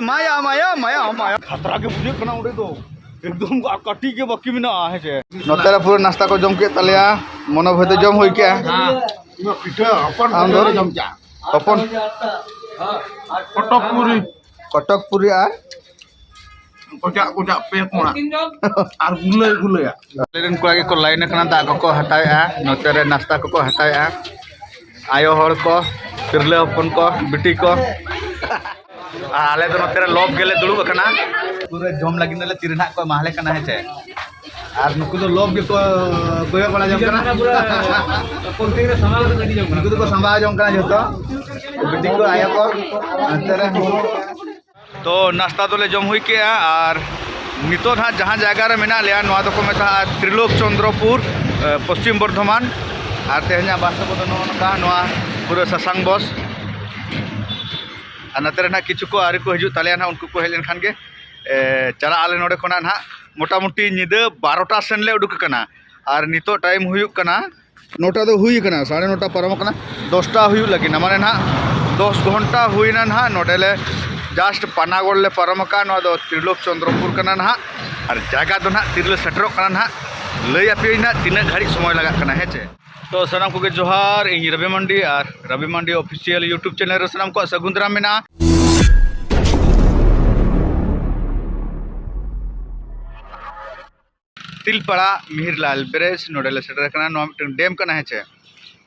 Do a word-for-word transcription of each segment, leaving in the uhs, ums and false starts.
ᱢᱟᱭᱟ, ᱢᱟᱭᱟ, ᱢᱟᱭᱟ, ᱢᱟᱭᱟ᱾ ᱠᱷᱟᱛᱨᱟ ᱜᱮ ᱵᱩᱡᱷᱟᱹᱜ ᱠᱟᱱᱟ ᱚᱸᱰᱮ ᱫᱚ᱾ ᱮᱠᱫᱚᱢ ᱟᱨ ᱠᱟᱹᱴᱤᱡ ᱜᱮ ᱵᱟᱹᱠᱤ ᱢᱮᱱᱟᱜᱼᱟ, ᱦᱮᱸ ᱥᱮ? ᱱᱚᱛᱮ ᱨᱮ ᱯᱩᱨᱟᱹ ᱱᱟᱥᱛᱟ ᱠᱚ ᱡᱚᱢ ᱠᱮᱫ ᱛᱟᱞᱮᱭᱟ, ᱢᱚᱱᱳ ᱵᱷᱟᱹᱭ ᱫᱚ ᱡᱚᱢ ᱦᱩᱭ ᱠᱮᱜᱼᱟ᱾ ᱯᱤᱴᱷᱟᱹ ᱦᱚᱯᱚᱱ ᱟᱢ ᱫᱚ? ᱯᱤᱴᱷᱟᱹ ᱞᱮ ᱡᱚᱢ ᱠᱮᱜᱼᱟ᱾ ᱦᱚᱯᱚᱱ? ᱠᱚᱴᱚᱠ ᱯᱩᱨᱤ᱾ ᱠᱚᱴᱚᱠ ᱯᱩᱨᱤ ᱟᱨ? ᱠᱚᱡᱟᱜ ᱠᱚᱡᱟᱜ ᱯᱮ ᱠᱚᱬᱟ᱾ ᱟᱨ ᱜᱩᱞᱟᱹᱭ ᱜᱩᱞᱟᱹᱭᱟ᱾ ᱟᱞᱮ ᱨᱮᱱ ᱠᱚᱲᱟ ᱜᱮᱠᱚ ᱞᱟᱭᱤᱱ ᱟᱠᱟᱱᱟ, ᱫᱟᱜ ᱠᱚᱠᱚ ᱦᱟᱛᱟᱣᱮᱜᱼᱟ, ᱱᱚᱛᱮ ᱨᱮ ᱱᱟᱥᱛᱟ ᱠᱚᱠᱚ ᱦᱟᱛᱟᱣᱮᱜᱼᱟ᱾ ᱟᱭᱳ ᱦᱚᱲ ᱠᱚ, ᱛᱤᱨᱞᱟᱹ ᱦᱚᱯᱚᱱ ᱠᱚ, ᱵᱤᱴᱤ ᱠᱚ᱾ ᱟᱨ ᱟᱞᱮ ᱫᱚ ᱱᱚᱛᱮ ᱨᱮ ᱞᱚᱵ ᱜᱮᱞᱮ ᱫᱩᱲᱩᱵ ᱟᱠᱟᱱᱟ᱾ ᱯᱩᱨᱟᱹ ᱡᱚᱢ ᱞᱟᱹᱜᱤᱫ ᱫᱚᱞᱮ ᱛᱤᱨᱮ ᱱᱟᱦᱟᱜ ᱠᱚ ᱮᱢᱟᱞᱮ ᱠᱟᱱᱟ, ᱦᱮᱸ ᱪᱮ? ᱟᱨ ᱱᱩᱠᱩ ᱫᱚ ᱞᱚᱵ ᱜᱮᱠᱚ ᱠᱚᱭᱚᱜ ᱵᱟᱲᱟ ᱡᱚᱝ ᱠᱟᱱᱟ᱾ ᱯᱩᱨᱟᱹ ᱯᱚᱞᱛᱷᱤᱱ ᱨᱮ ᱥᱟᱢᱵᱟᱣ ᱠᱟᱛᱮ ᱜᱤᱰᱤ ᱡᱚᱝ ᱠᱟᱱᱟ᱾ ᱱᱩᱠᱩ ᱫᱚᱠᱚ ᱥᱟᱢᱵᱟᱣ ᱡᱚᱝ ᱠᱟᱱᱟ ᱡᱷᱚᱛᱚ᱾ ᱵᱤᱴᱤ ᱠᱚ, ᱟᱭᱳ ᱠᱚ, ᱱᱚᱛᱮ ᱨᱮ᱾ ᱛᱚ, ᱱᱟᱥᱛᱟ ᱫᱚᱞᱮ ᱡᱚᱢ ᱦᱩᱭ ᱠᱮᱜᱼᱟ ᱟᱨ ᱱᱤᱛᱚᱜ ᱱᱟᱦᱟᱜ ᱡᱟᱦᱟᱸ ᱡᱟᱭᱜᱟ ᱨᱮ ᱢᱮᱱᱟᱜ ᱞᱮᱭᱟ, ᱱᱚᱣᱟ ᱫᱚᱠᱚ ᱢᱮᱛᱟᱜᱼᱟ ᱛᱨᱤᱞᱳᱠ ᱪᱚᱱᱫᱨᱚᱯᱩᱨ, ᱮ, ᱯᱚᱥᱪᱤᱢ ᱵᱚᱨᱫᱷᱚᱢᱟᱱ᱾ ᱟᱨ ᱛᱮᱦᱮᱧᱟᱜ ᱵᱟᱥ ᱫᱚᱠᱚ ᱫᱚ ᱱᱚᱜᱼᱚ ᱱᱚᱝᱠᱟ, ᱱᱚᱣᱟ ᱯᱩᱨᱟᱹ ᱥᱟᱥᱟᱝ ᱵᱚᱥ᱾ ᱟᱨ ᱱᱚᱛᱮ ᱨᱮ ᱱᱟᱦᱟᱜ ᱠᱤᱪᱷᱩ ᱠᱚ ᱟᱹᱣᱨᱤ ᱠᱚ ᱦᱤᱡᱩᱜ ᱛᱟᱞᱮᱭᱟ ᱱᱟᱦᱟᱜ, ᱩᱱᱠᱩ ᱠᱚ ᱦᱮᱡ ᱞᱮᱱᱠᱷᱟᱱ ᱜᱮ, ᱮ, ᱪᱟᱞᱟᱜ ᱟᱞᱮ ᱱᱚᱰᱮ ᱠᱷᱚᱱᱟᱜ ᱱᱟᱦᱟᱜ᱾ ᱢᱚᱴᱟᱢᱩᱴᱤ ᱧᱤᱫᱟᱹ ᱵᱟᱨᱚᱴᱟ ᱥᱮᱱ ᱞᱮ ᱩᱰᱩᱠ ᱟᱠᱟᱱᱟ᱾ ᱟᱨ ᱱᱤᱛᱚᱜ ᱴᱟᱭᱤᱢ ᱦᱩᱭᱩᱜ ᱠᱟᱱᱟ, ᱱᱚᱴᱟ ᱫᱚ ᱦᱩᱭ ᱟᱠᱟᱱᱟ, ᱥᱟᱲᱮ ᱱᱚᱴᱟ ᱯᱟᱨᱚᱢ ᱟᱠᱟᱱᱟ, ᱫᱚᱥᱴᱟ ᱦᱩᱭᱩᱜ ᱞᱟᱹᱜᱤᱫ ᱱᱟ, ᱢᱟᱱᱮ ᱱᱟᱦᱟᱜ ᱫᱚᱥ ᱜᱷᱚᱱᱴᱟ ᱦᱩᱭᱱᱟ ᱱᱟᱦᱟᱜ᱾ ᱱᱚᱰᱮ ᱞᱮ just ᱯᱟᱱᱟᱜᱚᱲ ᱞᱮ ᱯᱟᱨᱚᱢ ᱟᱠᱟᱫᱼᱟ᱾ ᱱᱚᱣᱟ ᱫᱚ ᱛᱨᱤᱞᱳᱠ ᱪᱚᱱᱫᱨᱚᱯᱩᱨ ᱠᱟᱱᱟ ᱱᱟᱦᱟᱜ, ᱟᱨ ᱡᱟᱭᱜᱟ ᱫᱚ ᱱᱟᱦᱟᱜ ᱛᱤᱨᱮ ᱞᱮ ᱥᱮᱴᱮᱨᱚᱜ ᱠᱟᱱᱟ ᱱᱟᱦᱟᱜ, ᱞᱟᱹᱭ ᱟᱯᱮᱭᱟᱹᱧ ᱱᱟᱦᱟᱜ ᱛᱤᱱᱟᱹᱜ ᱜᱷᱟᱹᱲᱤᱡ ᱥᱚᱢᱚᱭ ᱞᱟᱜᱟᱜ ᱠᱟᱱᱟ, ᱦᱮᱸ ᱪᱮ? ᱛᱚ ᱥᱟᱱᱟᱢ ᱠᱚᱜᱮ ᱡᱚᱦᱟᱨ, ᱤᱧ ᱨᱚᱵᱤ ᱢᱟᱱᱰᱤ ᱟᱨ ᱨᱚᱵᱤ ᱢᱟᱱᱰᱤ ᱚᱯᱷᱤᱥᱤᱭᱟᱞ YouTube ᱪᱮᱱᱮᱞ ᱨᱮ ᱥᱟᱱᱟᱢ ᱠᱚᱣᱟᱜ ᱥᱟᱹᱜᱩᱱ ᱫᱟᱨᱟᱢ ᱢᱮᱱᱟᱜᱼᱟ᱾ ᱛᱤᱞᱯᱟᱲᱟ ᱢᱤᱦᱤᱨᱞᱟᱞ ᱵᱨᱤᱡᱽ ᱱᱚᱰᱮ ᱞᱮ ᱥᱮᱴᱮᱨ ᱟᱠᱟᱱᱟ᱾ ᱱᱚᱣᱟ ᱢᱤᱫᱴᱟᱝ ᱰᱮᱢ ᱠᱟᱱᱟ, ᱦᱮᱸ ᱪᱮ?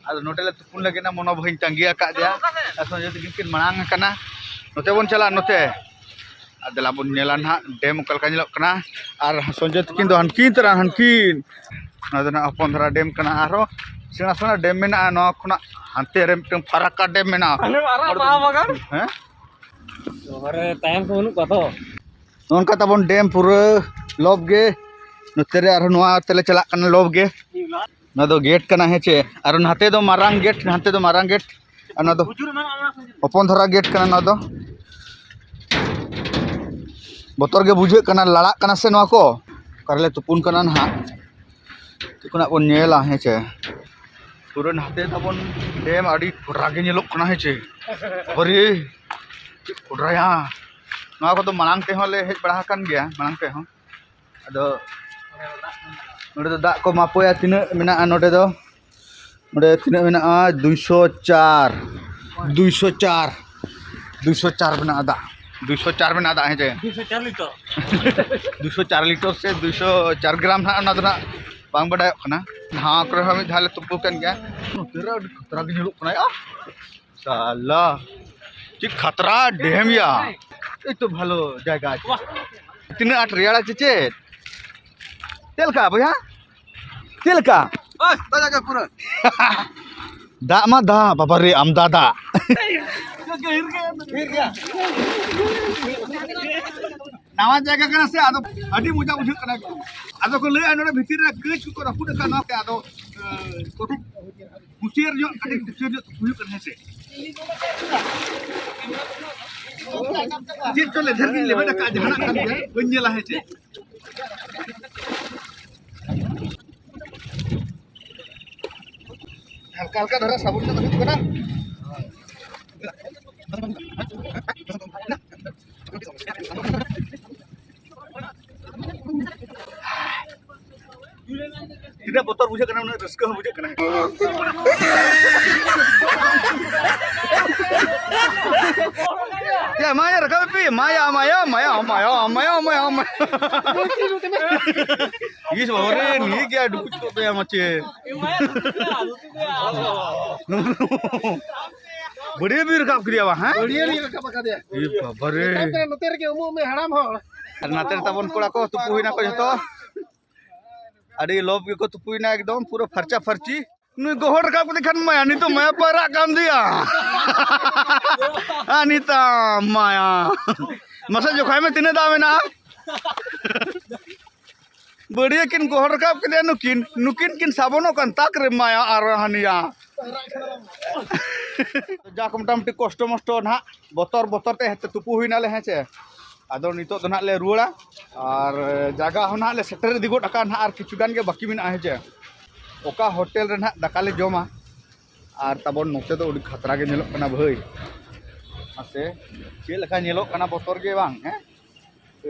ᱟᱫᱚ ᱱᱚᱰᱮ ᱞᱮ ᱛᱩᱯᱩᱱ ᱞᱟᱹᱜᱤᱫ ᱱᱟ, ᱢᱚᱱᱳ ᱵᱷᱟᱹᱭᱤᱧ ᱛᱟᱺᱜᱤ ᱟᱠᱟᱫᱮᱭᱟ᱾ ᱟᱨ ᱥᱚᱧᱡᱚᱭ ᱛᱟᱹᱠᱤᱱ ᱠᱤᱱ ᱢᱟᱲᱟᱝ ᱟᱠᱟᱱᱟ, ᱱᱚᱛᱮ ᱵᱚᱱ ᱪᱟᱞᱟᱜᱼᱟ, ᱱᱚᱛᱮ᱾ ᱟᱨ ᱫᱮᱞᱟ ᱵᱚᱱ ᱧᱮᱞᱟ ᱱᱟᱦᱟᱜ ᱰᱮᱢ ᱚᱠᱟ ᱞᱮᱠᱟ ᱧᱮᱞᱚᱜ ᱠᱟᱱᱟ᱾ ᱟᱨ ᱥᱚᱧᱡᱚᱭ ᱛᱟᱹᱠᱤᱱ ᱫᱚ ᱦᱟᱱᱠᱤᱱ ᱛᱟᱨᱟ, ᱦᱟᱱᱠᱤᱱ᱾ ᱱᱚᱣᱟ ᱫᱚ ᱱᱟᱦᱟᱜ ᱦᱚᱯᱚᱱ ᱫᱷᱟᱨᱟ ᱰᱮᱢ ᱠᱟᱱᱟ᱾ ᱟᱨᱦᱚᱸ ᱥᱮᱬᱟ ᱥᱮᱬᱟ ᱰᱮᱢ ᱢᱮᱱᱟᱜᱼᱟ᱾ ᱱᱚᱣᱟ ᱠᱷᱚᱱᱟᱜ ᱦᱟᱱᱛᱮ ᱨᱮ ᱢᱤᱫᱴᱟᱝ ᱯᱷᱟᱨᱟᱠᱠᱟ ᱰᱮᱢ ᱢᱮᱱᱟᱜᱼᱟ᱾ ᱦᱮᱸ? ᱱᱚᱣᱟ ᱨᱮ ᱛᱟᱭᱚᱢ ᱠᱚ ᱵᱟᱹᱱᱩᱜ ᱠᱚᱣᱟ ᱛᱚ? ᱱᱚᱜᱼᱚ ᱱᱚᱝᱠᱟ ᱛᱟᱵᱚᱱ ᱰᱮᱢ ᱯᱩᱨᱟᱹ ᱞᱚᱵ ᱜᱮ᱾ ᱱᱚᱛᱮ ᱨᱮ ᱟᱨᱦᱚᱸ ᱱᱚᱣᱟ ᱛᱮᱞᱮ ᱪᱟᱞᱟᱜ ᱠᱟᱱᱟ ᱞᱚᱵ ᱜᱮ᱾ ᱱᱚᱣᱟ ᱫᱚ ᱜᱮᱴ ᱠᱟᱱᱟ, ᱦᱮᱸ ᱪᱮ? ᱟᱨ ᱱᱟᱛᱮ ᱫᱚ ᱢᱟᱨᱟᱝ ᱜᱮᱴ, ᱱᱟᱛᱮ ᱫᱚ ᱢᱟᱨᱟᱝ ᱜᱮᱴ᱾ ᱟᱨ ᱱᱚᱣᱟ ᱫᱚ ᱦᱚᱯᱚᱱ ᱫᱷᱟᱨᱟ ᱜᱮᱴ ᱠᱟᱱᱟ᱾ ᱱᱚᱣᱟ ᱫᱚ ᱵᱚᱛᱚᱨ ᱜᱮ ᱵᱩᱡᱷᱟᱹᱜ ᱠᱟᱱᱟ, ᱞᱟᱲᱟᱜ ᱠᱟᱱᱟ ᱥᱮ ᱱᱚᱣᱟ ᱠᱚ᱾ ᱚᱠᱟ ᱨᱮᱞᱮ ᱛᱩᱯᱩᱱ ᱠᱟᱱᱟ ᱱᱟᱦᱟᱜ, ᱪᱮᱫ ᱠᱷᱚᱱᱟᱜ ᱵᱚᱱ ᱧᱮᱞᱟ, ᱦᱮᱸ ᱪᱮ? ᱯᱩᱨᱟᱹ ᱱᱟᱛᱮ ᱛᱟᱵᱚᱱ ᱰᱮᱢ ᱟᱹᱰᱤ ᱠᱚᱰᱨᱟ ᱜᱮ ᱧᱮᱞᱚᱜ ᱠᱟᱱᱟ, ᱦᱮᱸ ᱪᱮ? ᱵᱟᱵᱟᱨᱮ, ᱪᱮᱫ ᱠᱚᱰᱨᱟᱭᱟ᱾ ᱱᱚᱣᱟ ᱠᱚᱫᱚ ᱢᱟᱲᱟᱝ ᱛᱮᱦᱚᱸ ᱞᱮ ᱦᱮᱡ ᱵᱟᱲᱟ ᱟᱠᱟᱱ ᱜᱮᱭᱟ, ᱢᱟᱲᱟᱝ ᱛᱮᱦᱚᱸ᱾ ᱟᱫᱚ ᱱᱚᱰᱮ ᱫᱚ ᱫᱟᱜ ᱠᱚ ᱢᱟᱯᱚᱭᱟ, ᱛᱤᱱᱟᱹᱜ ᱢᱮᱱᱟᱜᱼᱟ ᱱᱚᱰᱮ ᱫᱚ᱾ ᱱᱚᱰᱮ ᱛᱤᱱᱟᱹᱜ ᱢᱮᱱᱟᱜᱼᱟ? ᱫᱩᱭᱥᱚ ᱪᱟᱨ, ᱫᱩᱭᱥᱚ ᱪᱟᱨ, ᱫᱩᱭᱥᱚ ᱪᱟᱨ ᱢᱮᱱᱟᱜᱼᱟ ᱫᱟᱜ, ᱫᱩᱭᱥᱚ ᱪᱟᱨ ᱢᱮᱱᱟᱜᱼᱟ ᱫᱟᱜ, ᱦᱮᱸ ᱪᱮ? ᱫᱩᱭᱥᱚ ᱪᱟᱨ ᱞᱤᱴᱟᱨ᱾ ᱫᱩᱭᱥᱚ ᱪᱟᱨ ᱞᱤᱴᱟᱨ ᱥᱮ ᱫᱩᱭᱥᱚ ᱪᱟᱨ ᱜᱨᱟᱢ ᱱᱟᱦᱟᱜ, ᱚᱱᱟ ᱫᱚ ᱱᱟᱦᱟᱜ ᱵᱟᱝ ᱵᱟᱰᱟᱭᱚᱜ ᱠᱟᱱᱟ᱾ ᱱᱚᱣᱟ ᱠᱚᱨᱮ ᱦᱚᱸ ᱢᱤᱫ ᱫᱷᱟᱣ ᱞᱮ ᱛᱩᱯᱩ ᱠᱟᱱ ᱜᱮᱭᱟ᱾ ᱱᱚᱛᱮ ᱨᱮ ᱟᱹᱰᱤ ᱠᱷᱟᱛᱨᱟ ᱜᱮ ᱧᱮᱞᱚᱜ ᱠᱟᱱᱟ ᱭᱟ᱾ ᱥᱟᱞᱟ, ᱪᱮᱫ ᱠᱷᱟᱛᱨᱟ ᱰᱮᱢ ᱭᱟ᱾ ᱮᱭ ᱛᱚ ᱵᱷᱟᱞᱚ ᱡᱟᱭᱜᱟ ᱟᱪᱷᱮ᱾ ᱛᱤᱱᱟᱹᱜ ᱟᱸᱴ ᱨᱮᱭᱟᱲᱟ ᱪᱮ ᱪᱮᱫ? ᱪᱮᱫ ᱞᱮᱠᱟ ᱵᱚᱭᱦᱟ? ᱪᱮᱫ ᱞᱮᱠᱟ? ᱳᱭ, ᱛᱟᱡᱟ ᱜᱮ ᱯᱩᱨᱟᱹ᱾ ᱫᱟᱜ ᱢᱟ ᱫᱟᱜ, ᱵᱟᱵᱟ ᱨᱮ, ᱟᱢᱫᱟ ᱫᱟᱜ᱾ ᱱᱟᱣᱟ ᱡᱟᱭᱜᱟ ᱠᱟᱱᱟ ᱥᱮ, ᱟᱫᱚ ᱟᱹᱰᱤ ᱢᱚᱡᱟ ᱵᱩᱡᱷᱟᱹᱜ ᱠᱟᱱᱟ᱾ ᱟᱫᱚ ᱠᱚ ᱞᱟᱹᱭᱟ ᱱᱚᱰᱮ ᱵᱷᱤᱛᱤᱨ ᱨᱮ ᱜᱟᱹᱭ ᱠᱚᱠᱚ ᱨᱟᱹᱯᱩᱫ ᱟᱠᱟᱫ ᱱᱚᱣᱟ ᱛᱮ, ᱟᱫᱚ, ᱮ, ᱠᱟᱹᱴᱤᱡ ᱠᱩᱥᱤᱭᱟᱹᱨ ᱧᱚᱜ, ᱠᱟᱹᱴᱤᱡ ᱠᱩᱥᱤᱭᱟᱹᱨ ᱧᱚᱜ ᱦᱩᱭᱩᱜ ᱠᱟᱱᱟ, ᱦᱮᱸ ᱥᱮ? ᱪᱮᱫ ᱪᱚ ᱞᱮᱫᱷᱮᱨ ᱜᱤᱧ ᱞᱮᱵᱮᱫ ᱟᱠᱟᱫ, ᱡᱟᱦᱟᱱᱟᱜ ᱠᱟᱱ ᱜᱮᱭᱟ, ᱵᱟᱹᱧ ᱧᱮᱞᱟ, ᱦᱮᱸ ᱪᱮ? ᱦᱟᱞᱠᱟ ᱦᱟᱞᱠᱟ ᱫᱷᱟᱨᱟ ᱥᱟᱵᱚᱱ ᱧᱚᱜ ᱦᱩᱭᱩᱜ ᱠᱟᱱᱟ᱾ ᱛᱤᱱᱟᱹᱜ ᱵᱚᱛᱚᱨ ᱵᱩᱡᱷᱟᱹᱜ ᱠᱟᱱᱟ, ᱩᱱᱟᱹᱜ ᱨᱟᱹᱥᱠᱟᱹ ᱦᱚᱸ ᱵᱩᱡᱷᱟᱹᱜ ᱠᱟᱱᱟ᱾ ᱭᱟ, ᱢᱟᱭᱟ, ᱨᱟᱠᱟᱵ ᱯᱮ, ᱢᱟᱭᱟ, ᱢᱟᱭᱟ, ᱢᱟᱭᱟ᱾ ᱤᱥ, ᱵᱟᱵᱟ ᱨᱮ, ᱱᱤᱭᱟᱹ ᱜᱮ ᱟᱹᱰᱤ ᱠᱩᱪ ᱠᱚ ᱯᱮᱭᱟ ᱢᱟᱪᱮ᱾ ᱵᱟᱹᱲᱤᱭᱟᱹ ᱵᱤᱱ ᱨᱟᱠᱟᱵ ᱠᱮᱫᱮᱭᱟ ᱵᱟ, ᱦᱮᱸ? ᱵᱟᱹᱲᱤᱭᱟᱹ ᱞᱤᱧ ᱨᱟᱠᱟᱵ ᱟᱠᱟᱫᱮᱭᱟ᱾ ᱤ ᱵᱟᱵᱟ ᱨᱮ᱾ ᱱᱚᱛᱮ ᱨᱮᱜᱮ ᱩᱢᱩᱜ ᱢᱮ, ᱦᱟᱲᱟᱢ ᱦᱚᱲ᱾ ᱟᱨ ᱱᱟᱛᱮ ᱨᱮ ᱛᱟᱵᱚᱱ ᱠᱚᱲᱟ ᱠᱚ ᱛᱩᱯᱩ ᱦᱩᱭᱱᱟ ᱠᱚ ᱡᱷᱚᱛᱚ᱾ ᱟᱹᱰᱤ ᱞᱚᱵ ᱜᱮᱠᱚ ᱛᱩᱯᱩᱭᱱᱟ, ᱮᱠᱫᱚᱢ ᱯᱩᱨᱟᱹ ᱯᱷᱟᱨᱪᱟ ᱯᱷᱟᱨᱪᱤ᱾ ᱱᱩᱭ ᱜᱚᱦᱚᱲ ᱨᱟᱠᱟᱵ ᱠᱮᱫᱮ ᱠᱷᱟᱱ ᱢᱟᱭᱟ, ᱱᱤᱛᱚᱜ ᱢᱟᱭᱟ ᱯᱟᱭᱨᱟᱜ ᱠᱟᱱ ᱫᱚᱭᱟ᱾ ᱟᱨ ᱱᱤᱛᱚᱜ ᱢᱟᱭᱟ᱾ ᱢᱟᱥᱮ ᱡᱚᱠᱷᱟᱭ ᱢᱮ, ᱛᱤᱱᱟᱹᱜ ᱫᱟᱜ ᱢᱮᱱᱟᱜᱼᱟ? ᱵᱟᱹᱲᱤᱭᱟᱹ ᱠᱤᱱ ᱜᱚᱦᱚᱲ ᱨᱟᱠᱟᱵ ᱠᱮᱫᱮᱭᱟ ᱱᱩᱠᱤᱱ, ᱱᱩᱠᱤᱱ ᱠᱤᱱ ᱥᱟᱵᱚᱱᱚᱜ ᱠᱟᱱ ᱛᱟᱠ ᱨᱮ ᱢᱟᱭᱟ ᱟᱨ ᱦᱟᱹᱱᱤᱭᱟ᱾ ᱡᱟᱠ ᱢᱚᱴᱟᱢᱩᱴᱤ ᱠᱚᱥᱴᱚ ᱢᱚᱥᱴᱚ ᱱᱟᱦᱟᱜ, ᱵᱚᱛᱚᱨ ᱵᱚᱛᱚᱨ ᱛᱮ ᱦᱮᱡ ᱛᱩᱯᱩ ᱦᱩᱭᱱᱟᱞᱮ, ᱦᱮᱸ ᱪᱮ᱾ ᱟᱫᱚ ᱱᱤᱛᱚᱜ ᱫᱚ ᱱᱟᱦᱟᱜ ᱞᱮ ᱨᱩᱣᱟᱹᱲᱟ, ᱟᱨ ᱡᱟᱭᱜᱟ ᱦᱚᱸ ᱱᱟᱦᱟᱜ ᱞᱮ ᱥᱮᱴᱮᱨ ᱤᱫᱤ ᱜᱚᱫ ᱟᱠᱟᱫᱼᱟ ᱱᱟᱦᱟᱜ, ᱟᱨ ᱠᱤᱪᱷᱩ ᱜᱟᱱ ᱜᱮ ᱵᱟᱹᱠᱤ ᱢᱮᱱᱟᱜᱼᱟ, ᱦᱮᱸ ᱪᱮ᱾ ᱚᱠᱟ ᱦᱳᱴᱮᱞ ᱨᱮ ᱱᱟᱦᱟᱜ ᱫᱟᱠᱟ ᱞᱮ ᱡᱚᱢᱟ, ᱟᱨ ᱛᱟᱵᱚᱱ ᱱᱚᱛᱮ ᱫᱚ ᱟᱹᱰᱤ ᱠᱷᱟᱛᱨᱟ ᱜᱮ ᱧᱮᱞᱚᱜ ᱠᱟᱱᱟ ᱵᱷᱟᱹᱭ᱾ ᱢᱟᱥᱮ, ᱪᱮᱫ ᱞᱮᱠᱟ ᱧᱮᱞᱚᱜ ᱠᱟᱱᱟ, ᱵᱚᱛᱚᱨ ᱜᱮ ᱵᱟᱝ, ᱦᱮᱸ?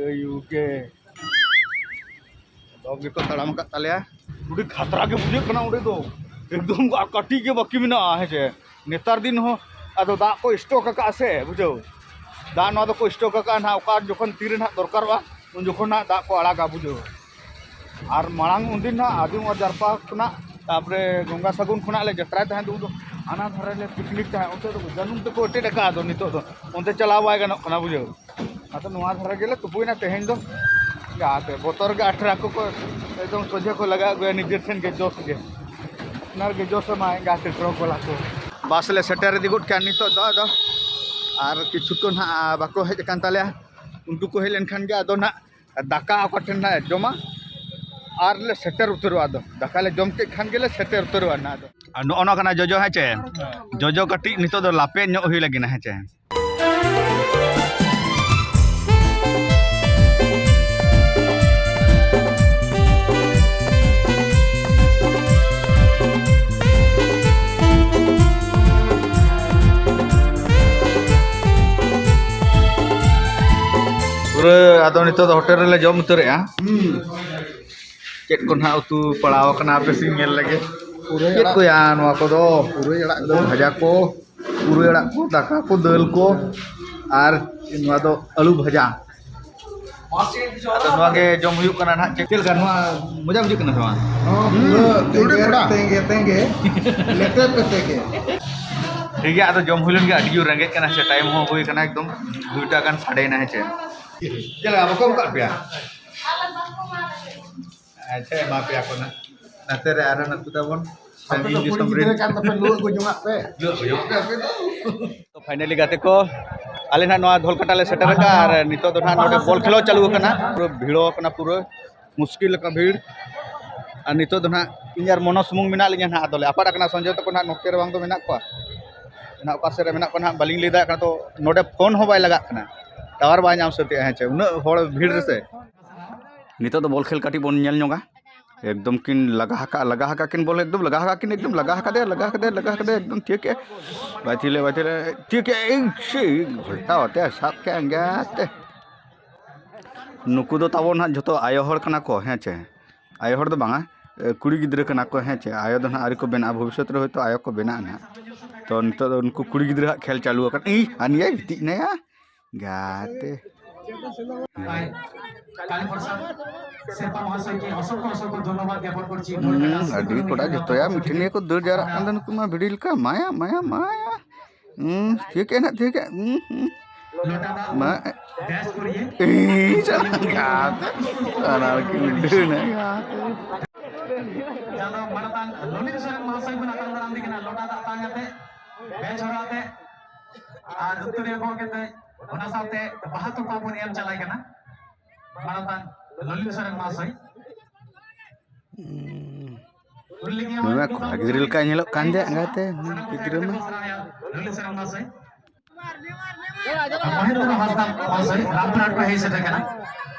ᱮᱭᱩ ᱜᱮ᱾ ᱫᱚᱞ ᱜᱮᱠᱚ ᱛᱟᱲᱟᱢ ᱟᱠᱟᱫ ᱛᱟᱞᱮᱭᱟ᱾ ᱟᱹᱰᱤ ᱠᱷᱟᱛᱨᱟ ᱜᱮ ᱵᱩᱡᱷᱟᱹᱜ ᱠᱟᱱᱟ ᱚᱸᱰᱮ ᱫᱚ᱾ ᱮᱠᱫᱚᱢ ᱠᱟᱹᱴᱤᱡ ᱜᱮ ᱵᱟᱹᱠᱤ ᱢᱮᱱᱟᱜᱼᱟ, ᱦᱮᱸ ᱥᱮ᱾ ᱱᱮᱛᱟᱨ ᱫᱤᱱ ᱦᱚᱸ ᱟᱫᱚ ᱫᱟᱜ ᱠᱚ stock ᱟᱠᱟᱫᱼᱟ ᱥᱮ, ᱵᱩᱡᱷᱟᱹᱣ᱾ ᱫᱟᱜ ᱱᱚᱣᱟ ᱫᱚᱠᱚ stock ᱟᱠᱟᱫᱼᱟ ᱱᱟᱦᱟᱜ, ᱚᱠᱟ ᱡᱚᱠᱷᱚᱱ ᱛᱤᱨᱮ ᱱᱟᱦᱟᱜ ᱫᱚᱨᱠᱟᱨᱚᱜᱼᱟ, ᱩᱱ ᱡᱚᱠᱷᱚᱱ ᱱᱟᱦᱟᱜ ᱫᱟᱜ ᱠᱚ ᱟᱲᱟᱜᱟ, ᱵᱩᱡᱷᱟᱹᱣ᱾ ᱟᱨ ᱢᱟᱲᱟᱝ ᱩᱱᱫᱤᱱ ᱱᱟᱦᱟᱜ ᱟᱹᱫᱤᱢ ᱚᱣᱟᱨ ᱡᱟᱨᱯᱟ ᱠᱷᱚᱱᱟᱜ, ᱛᱟᱨᱯᱚᱨᱮ ᱜᱚᱝᱜᱟ ᱥᱟᱹᱜᱩᱱ ᱠᱷᱚᱱᱟᱜ ᱞᱮ ᱡᱟᱛᱨᱟᱭ ᱛᱟᱦᱮᱸᱫ, ᱩᱱ ᱫᱚ ᱦᱟᱱᱟ ᱫᱷᱟᱨᱮ ᱞᱮ picnic ᱛᱟᱦᱮᱸᱫ, ᱚᱱᱛᱮ ᱫᱚ ᱡᱟᱹᱱᱩᱢ ᱛᱮᱠᱚ ᱮᱴᱮᱫ ᱟᱠᱟᱫᱼᱟ᱾ ᱟᱫᱚ ᱱᱤᱛᱚᱜ ᱫᱚ ᱚᱱᱛᱮ ᱪᱟᱞᱟᱣ ᱵᱟᱭ ᱜᱟᱱᱚᱜ ᱠᱟᱱᱟ, ᱵᱩᱡᱷᱟᱹᱣ᱾ ᱟᱫᱚ ᱱᱚᱣᱟ ᱫᱷᱟᱨᱮ ᱜᱮᱞᱮ ᱛᱩᱯᱩᱭᱮᱱᱟ ᱛᱮᱦᱮᱧ ᱫᱚ᱾ ᱡᱟᱦᱟᱸᱛᱮ ᱵᱚᱛᱚᱨ ᱜᱮ ᱟᱴᱷᱨᱟ ᱠᱚ ᱮᱠᱫᱚᱢ ᱥᱚᱡᱷᱮ ᱠᱚ ᱞᱟᱜᱟ ᱟᱹᱜᱩᱭᱟ, ᱱᱤᱡᱮᱨ ᱴᱷᱮᱱ ᱜᱮ ᱡᱚᱥ ᱜᱮ, ᱟᱯᱱᱟᱨ ᱜᱮ ᱡᱚᱥ ᱟᱢᱟᱭ ᱜᱟᱛᱮ ᱴᱨᱚᱠ ᱵᱟᱞᱟ ᱠᱚ᱾ ᱵᱟᱥ ᱞᱮ ᱥᱮᱴᱮᱨ ᱤᱫᱤ ᱜᱚᱫ ᱠᱮᱜᱼᱟ ᱱᱤᱛᱚᱜ ᱫᱚ᱾ ᱟᱫᱚ ᱟᱨ ᱠᱤᱪᱷᱩ ᱠᱚ ᱱᱟᱦᱟᱜ ᱵᱟᱠᱚ ᱦᱮᱡ ᱟᱠᱟᱱ ᱛᱟᱞᱮᱭᱟ, ᱩᱱᱠᱩ ᱠᱚ ᱦᱮᱡ ᱞᱮᱱᱠᱷᱟᱱ ᱜᱮ ᱟᱫᱚ ᱱᱟᱦᱟᱜ ᱫᱟᱠᱟ ᱚᱠᱟ ᱴᱷᱮᱱ ᱱᱟᱦᱟᱜ ᱡᱚᱢᱟ ᱟᱨ ᱞᱮ ᱥᱮᱴᱮᱨ ᱩᱛᱟᱹᱨᱚᱜᱼᱟ᱾ ᱟᱫᱚ ᱫᱟᱠᱟ ᱞᱮ ᱡᱚᱢ ᱠᱮᱫ ᱠᱷᱟᱱ ᱜᱮᱞᱮ ᱥᱮᱴᱮᱨ ᱩᱛᱟᱹᱨᱚᱜᱼᱟ ᱱᱟᱦᱟᱜ᱾ ᱟᱫᱚ ᱟᱨ ᱱᱚᱜᱼᱚ ᱱᱚᱣᱟ ᱠᱟᱱᱟ ᱡᱚᱡᱚ, ᱦᱮᱸ ᱪᱮ? ᱡᱚᱡᱚ ᱠᱟᱹᱴᱤᱡ ᱱᱤᱛᱚᱜ ᱫᱚ ᱞᱟᱯᱮ ᱧᱚᱜ ᱦᱩᱭ ᱞᱟᱹᱜᱤᱫ ᱱᱟ, ᱦᱮᱸ ᱪᱮ? ᱯᱩᱨᱟᱹ ᱟᱫᱚ ᱱᱤᱛᱚᱜ ᱫᱚ ᱦᱳᱴᱮᱞ ᱨᱮᱞᱮ ᱡᱚᱢ ᱩᱛᱟᱹᱨᱮᱜᱼᱟ᱾ ᱪᱮᱫ ᱠᱚ ᱱᱟᱦᱟᱜ ᱩᱛᱩ ᱯᱟᱲᱟᱣ ᱟᱠᱟᱱᱟ ᱟᱯᱮ ᱥᱮᱫ ᱧᱮᱞ ᱞᱟᱹᱜᱤᱫ? ᱯᱩᱨᱟᱹᱭ ᱪᱮᱫ ᱟᱲᱟᱜ᱾ ᱠᱚ ᱭᱟ ᱱᱚᱣᱟ ᱠᱚᱫᱚ? ᱯᱩᱨᱟᱹᱭ ᱟᱲᱟᱜ ᱠᱚ᱾ ᱵᱷᱟᱡᱟ ᱠᱚ, ᱯᱩᱨᱟᱹᱭ ᱟᱲᱟᱜ ᱠᱚ, ᱫᱟᱠᱟ ᱠᱚ, ᱫᱟᱹᱞ ᱠᱚ, ᱟᱨ ᱱᱚᱣᱟ ᱫᱚ ᱟᱹᱞᱩ ᱵᱷᱟᱡᱟ᱾ ᱟᱫᱚ ᱱᱚᱣᱟ ᱜᱮ ᱡᱚᱢ ᱦᱩᱭᱩᱜ ᱠᱟᱱᱟ ᱱᱟᱦᱟᱜ᱾ ᱪᱮᱫ, ᱪᱮᱫ ᱞᱮᱠᱟ ᱱᱚᱣᱟ ᱢᱚᱡᱟ ᱵᱩᱡᱷᱟᱹᱜ ᱠᱟᱱᱟ ᱥᱮ ᱵᱟᱝ? ᱦᱚᱸ, ᱯᱩᱨᱟᱹ ᱦᱩᱸ, ᱛᱮᱸᱜᱮ, ᱟᱹᱰᱤ ᱵᱮᱲᱟ᱾ ᱛᱮᱸᱜᱮ, ᱛᱮᱸᱜᱮ, ᱞᱮᱴᱮ ᱯᱮᱴᱮ ᱜᱮ᱾ ᱴᱷᱤᱠ ᱜᱮᱭᱟ, ᱟᱫᱚ ᱡᱚᱢ ᱦᱩᱭ ᱞᱮᱱ ᱜᱮ᱾ ᱟᱹᱰᱤ ᱡᱳᱨ ᱨᱮᱸᱜᱮᱡ ᱠᱟᱱᱟ ᱥᱮ, time ᱦᱚᱸ ᱦᱩᱭ ᱠᱟᱱᱟ, ᱮᱠᱫᱚᱢ ᱫᱩᱭᱴᱟ ᱜᱟᱱ ᱥᱟᱰᱮᱭᱮᱱᱟ, ᱦᱮᱸ ᱪᱮ? ᱪᱮᱫ ᱞᱮᱠᱟ ᱵᱟᱠᱚ ᱮᱢ ᱠᱟᱜ ᱯᱮᱭᱟ? ᱟᱪᱪᱷᱟ, ᱮᱢᱟ ᱯᱮᱭᱟ ᱠᱚ ᱱᱟᱜ᱾ ᱱᱟᱛᱮ ᱨᱮ ᱟᱨᱦᱚᱸ ᱱᱩᱠᱩ ᱛᱟᱵᱚᱱ ᱟᱯᱮ ᱫᱚ ᱥᱟᱺᱜᱤᱧ ᱠᱩᱲᱤ ᱫᱤᱥᱚᱢ ᱜᱤᱫᱽᱨᱟᱹ ᱨᱮᱱ᱾ ᱠᱟᱱ ᱛᱟᱯᱮ, ᱞᱩᱣᱟᱹᱜ ᱠᱚ ᱡᱚᱝᱟᱜ ᱯᱮ᱾ ᱞᱩᱣᱟᱹᱜ ᱠᱚ ᱡᱚᱝᱟᱜ ᱯᱮ ᱟᱯᱮ ᱫᱚ᱾ ᱛᱚ, finally ᱜᱟᱛᱮ ᱠᱚ, ᱟᱞᱮ ᱱᱟᱜ ᱱᱚᱣᱟ ᱫᱷᱚᱞᱠᱟᱴᱟ ᱞᱮ ᱥᱮᱴᱮᱨ ᱟᱠᱟᱱᱟ ᱟᱨ ᱱᱤᱛᱚᱜ ᱫᱚ ᱱᱟᱜ ᱱᱚᱰᱮ ᱵᱚᱞ ᱠᱷᱮᱞᱳ ᱪᱟᱹᱞᱩ ᱟᱠᱟᱱᱟ᱾ ᱯᱩᱨᱟᱹ ᱵᱷᱤᱲᱚ ᱟᱠᱟᱱᱟ, ᱯᱩᱨᱟᱹ ᱢᱩᱥᱠᱤᱞ ᱞᱮᱠᱟ ᱵᱷᱤᱲ᱾ ᱟᱨ ᱱᱤᱛᱚᱜ ᱫᱚ ᱱᱟᱜ ᱤᱧ ᱟᱨ ᱢᱚᱱᱳᱡᱽ ᱥᱩᱢᱩᱝ ᱢᱮᱱᱟᱜ ᱞᱤᱧᱟ ᱱᱟᱜ᱾ ᱟᱫᱚ ᱞᱮ ᱟᱯᱟᱫ ᱟᱠᱟᱱᱟ, ᱥᱚᱧᱡᱚᱭ ᱛᱟᱠᱚ ᱱᱟᱜ ᱱᱚᱛᱮ ᱨᱮ ᱵᱟᱝ ᱫᱚ ᱢᱮᱱᱟᱜ ᱠᱚᱣᱟ, ᱱᱟᱜ ᱚᱠᱟ ᱥᱮᱫ ᱨᱮ ᱢᱮᱱᱟᱜ ᱠᱚᱣᱟ ᱱᱟᱜ ᱵᱟᱹᱞᱤᱧ ᱞᱟᱹᱭ ᱫᱟᱲᱮᱭᱟᱜ ᱠᱟᱱᱟ᱾ ᱛᱚ, ᱱᱚᱰᱮ ᱯᱷᱳᱱ ᱦᱚᱸ ᱵᱟᱭ ᱞᱟᱜᱟᱜ ᱠᱟᱱᱟ, ᱴᱟᱣᱟᱨ ᱵᱟᱭ ᱧᱟᱢ ᱥᱟᱹᱛᱮᱜᱼᱟ, ᱦᱮᱸ ᱪᱮ, ᱩᱱᱟᱹᱜ ᱦᱚᱲ ᱵᱷᱤᱲ ᱨᱮᱥᱮ᱾ ᱱᱤᱛᱚᱜ ᱫᱚ ᱵᱚᱞ ᱠᱷᱮᱞ ᱠᱟᱹᱴᱤᱡ ᱵᱚᱱ ᱧᱮᱞ ᱧᱚᱜᱟ᱾ ᱮᱠᱫᱚᱢ ᱠᱤᱱ ᱞᱟᱜᱟ ᱟᱠᱟᱫ, ᱞᱟᱜᱟ ᱟᱠᱟᱫ ᱠᱤᱱ ᱵᱚᱞᱮ, ᱮᱠᱫᱚᱢ ᱞᱟᱜᱟ ᱟᱠᱟᱫ ᱠᱤᱱ, ᱮᱠᱫᱚᱢ ᱞᱟᱜᱟ ᱟᱠᱟᱫᱮᱭᱟ, ᱞᱟᱜᱟ ᱟᱠᱟᱫᱮᱭᱟ, ᱞᱟᱜᱟ ᱟᱠᱟᱫᱮᱭᱟ, ᱮᱠᱫᱚᱢ ᱛᱷᱤᱭᱟᱹ ᱠᱮᱫ ᱟᱭ᱾ ᱵᱟᱭ ᱛᱷᱤᱭᱟᱹ ᱞᱮᱫ, ᱵᱟᱭ ᱛᱷᱤᱭᱟᱹ ᱞᱮᱫ, ᱛᱷᱤᱭᱟᱹ ᱠᱮᱫ ᱟᱭ, ᱤᱧ ᱪᱮᱫ ᱜᱷᱚᱞᱴᱟᱣ ᱟᱛᱮ ᱥᱟᱵ ᱠᱮᱫ ᱟᱸᱜᱟᱛᱮ᱾ ᱱᱩᱠᱩ ᱫᱚ ᱛᱟᱵᱚᱱ ᱦᱟᱸᱜ ᱡᱷᱚᱛᱚ ᱟᱭᱳ ᱦᱚᱲ ᱠᱟᱱᱟ ᱠᱚ, ᱦᱮᱸ ᱪᱮ? ᱟᱭᱳ ᱦᱚᱲ ᱫᱚ ᱵᱟᱝᱟ, ᱮ, ᱠᱩᱲᱤ ᱜᱤᱫᱽᱨᱟᱹ ᱠᱟᱱᱟ ᱠᱚ, ᱦᱮᱸ ᱪᱮ? ᱟᱭᱳ ᱫᱚ ᱱᱟᱦᱟᱜ ᱟᱹᱣᱨᱤ ᱠᱚ ᱵᱮᱱᱟᱜᱼᱟ, ᱵᱷᱚᱵᱤᱥᱥᱚᱛ ᱨᱮ ᱦᱚᱭᱛᱳ ᱟᱭᱳ ᱠᱚ ᱵᱮᱱᱟᱜᱼᱟ ᱱᱟᱦᱟᱜ᱾ ᱛᱚ, ᱱᱤᱛᱚᱜ ᱫᱚ ᱩᱱᱠᱩ ᱠᱩᱲᱤ ᱜᱤᱫᱽᱨᱟᱹ ᱦᱟᱸᱜ ᱠᱷᱮᱞ ᱪᱟᱹᱞᱩ ᱟᱠᱟᱱᱟ᱾ ᱤ, ᱦᱟᱹᱱᱤᱭᱟᱭ ᱜᱤᱛᱤᱡ ᱮᱱᱟᱭᱟ, ᱜᱟᱛᱮ᱾ ᱠᱟᱞᱤ ᱯᱨᱚᱥᱟᱫᱽ ᱥᱮᱨᱯᱟ ᱢᱚᱦᱟᱥᱚᱭ ᱜᱮ ᱚᱥᱚᱝᱠᱷᱚ ᱚᱥᱚᱝᱠᱷᱚ ᱫᱷᱚᱱᱭᱚᱵᱟᱫ ᱜᱮ ᱯᱚᱨ ᱯᱚᱨ ᱪᱤᱱ ᱦᱩᱸ, ᱟᱹᱰᱤ ᱠᱚᱲᱟ ᱡᱚᱛᱚᱭᱟ ᱢᱤᱫᱴᱷᱮᱱ ᱜᱮᱠᱚ ᱫᱟᱹᱲ ᱡᱟᱣᱨᱟᱜ ᱠᱟᱱ ᱫᱚ ᱱᱩᱠᱩ ᱢᱟ ᱵᱷᱤᱰᱤ ᱞᱮᱠᱟ, ᱢᱟᱭᱟ, ᱢᱟᱭᱟ, ᱢᱟᱭᱟ᱾ ᱦᱩᱸ, ᱴᱷᱤᱠ ᱮᱱᱟ, ᱴᱷᱤᱠ ᱮᱱᱟ᱾ ᱦᱩᱸ, ᱦᱩᱸ᱾ ᱢᱟ, ᱤᱧ ᱪᱟᱞᱟᱜ ᱠᱟᱱ᱾ ᱚᱱᱟ ᱨᱮᱠᱤᱱ ᱩᱰᱟᱹᱣ ᱮᱱᱟ᱾ ᱡᱟᱦᱟᱸ ᱫᱚ ᱢᱟᱱᱚᱛᱟᱱ ᱞᱚᱞᱤᱛ ᱥᱚᱨᱮᱱ ᱢᱚᱦᱟᱥᱚᱭ ᱵᱚᱱ ᱟᱛᱟᱝ ᱫᱟᱨᱟᱢ ᱫᱮ ᱠᱟᱱᱟ, ᱞᱚᱴᱟ ᱫᱟᱜ ᱛᱟᱝ ᱟᱛᱮ, ᱵᱮᱪ ᱦᱚᱨᱚᱜ ᱟᱛᱮ, ᱟᱨ ᱩᱛᱛᱚᱨᱤᱭᱟᱹ ᱜᱚᱜ ᱠᱟᱛᱮ, ᱚᱱᱟ ᱥᱟᱶᱛᱮ ᱵᱟᱦᱟ ᱛᱚᱯᱟ ᱵᱚᱱ ᱮᱢ ᱪᱟᱞᱟᱭ ᱠᱟᱱᱟ᱾ ᱢᱟᱱᱚᱛᱟᱱ ᱞᱚᱞᱤᱛ ᱥᱚᱨᱮᱱ ᱢᱚᱦᱟᱥᱚᱭ᱾ ᱩᱱᱤ ᱢᱟ ᱠᱚᱲᱟ ᱜᱤᱫᱽᱨᱟᱹ ᱞᱮᱠᱟᱭ ᱧᱮᱞᱚᱜ ᱠᱟᱱ ᱫᱚ ᱮᱸᱜᱟᱛᱮ, ᱩᱱᱤ ᱜᱤᱫᱽᱨᱟᱹ ᱢᱟ᱾ ᱞᱚᱞᱤᱛ ᱥᱚᱨᱮᱱ ᱢᱚᱦᱟᱥᱚᱭ᱾ ᱢᱚᱦᱮᱱᱫᱨᱚ ᱦᱟᱸᱥᱫᱟ ᱢᱚᱦᱟᱥᱚᱭ ᱨᱟᱢᱯᱩᱨᱦᱟᱴ ᱠᱷᱚᱱ ᱦᱮᱡ ᱥᱮᱴᱮᱨ ᱠᱟᱱᱟ᱾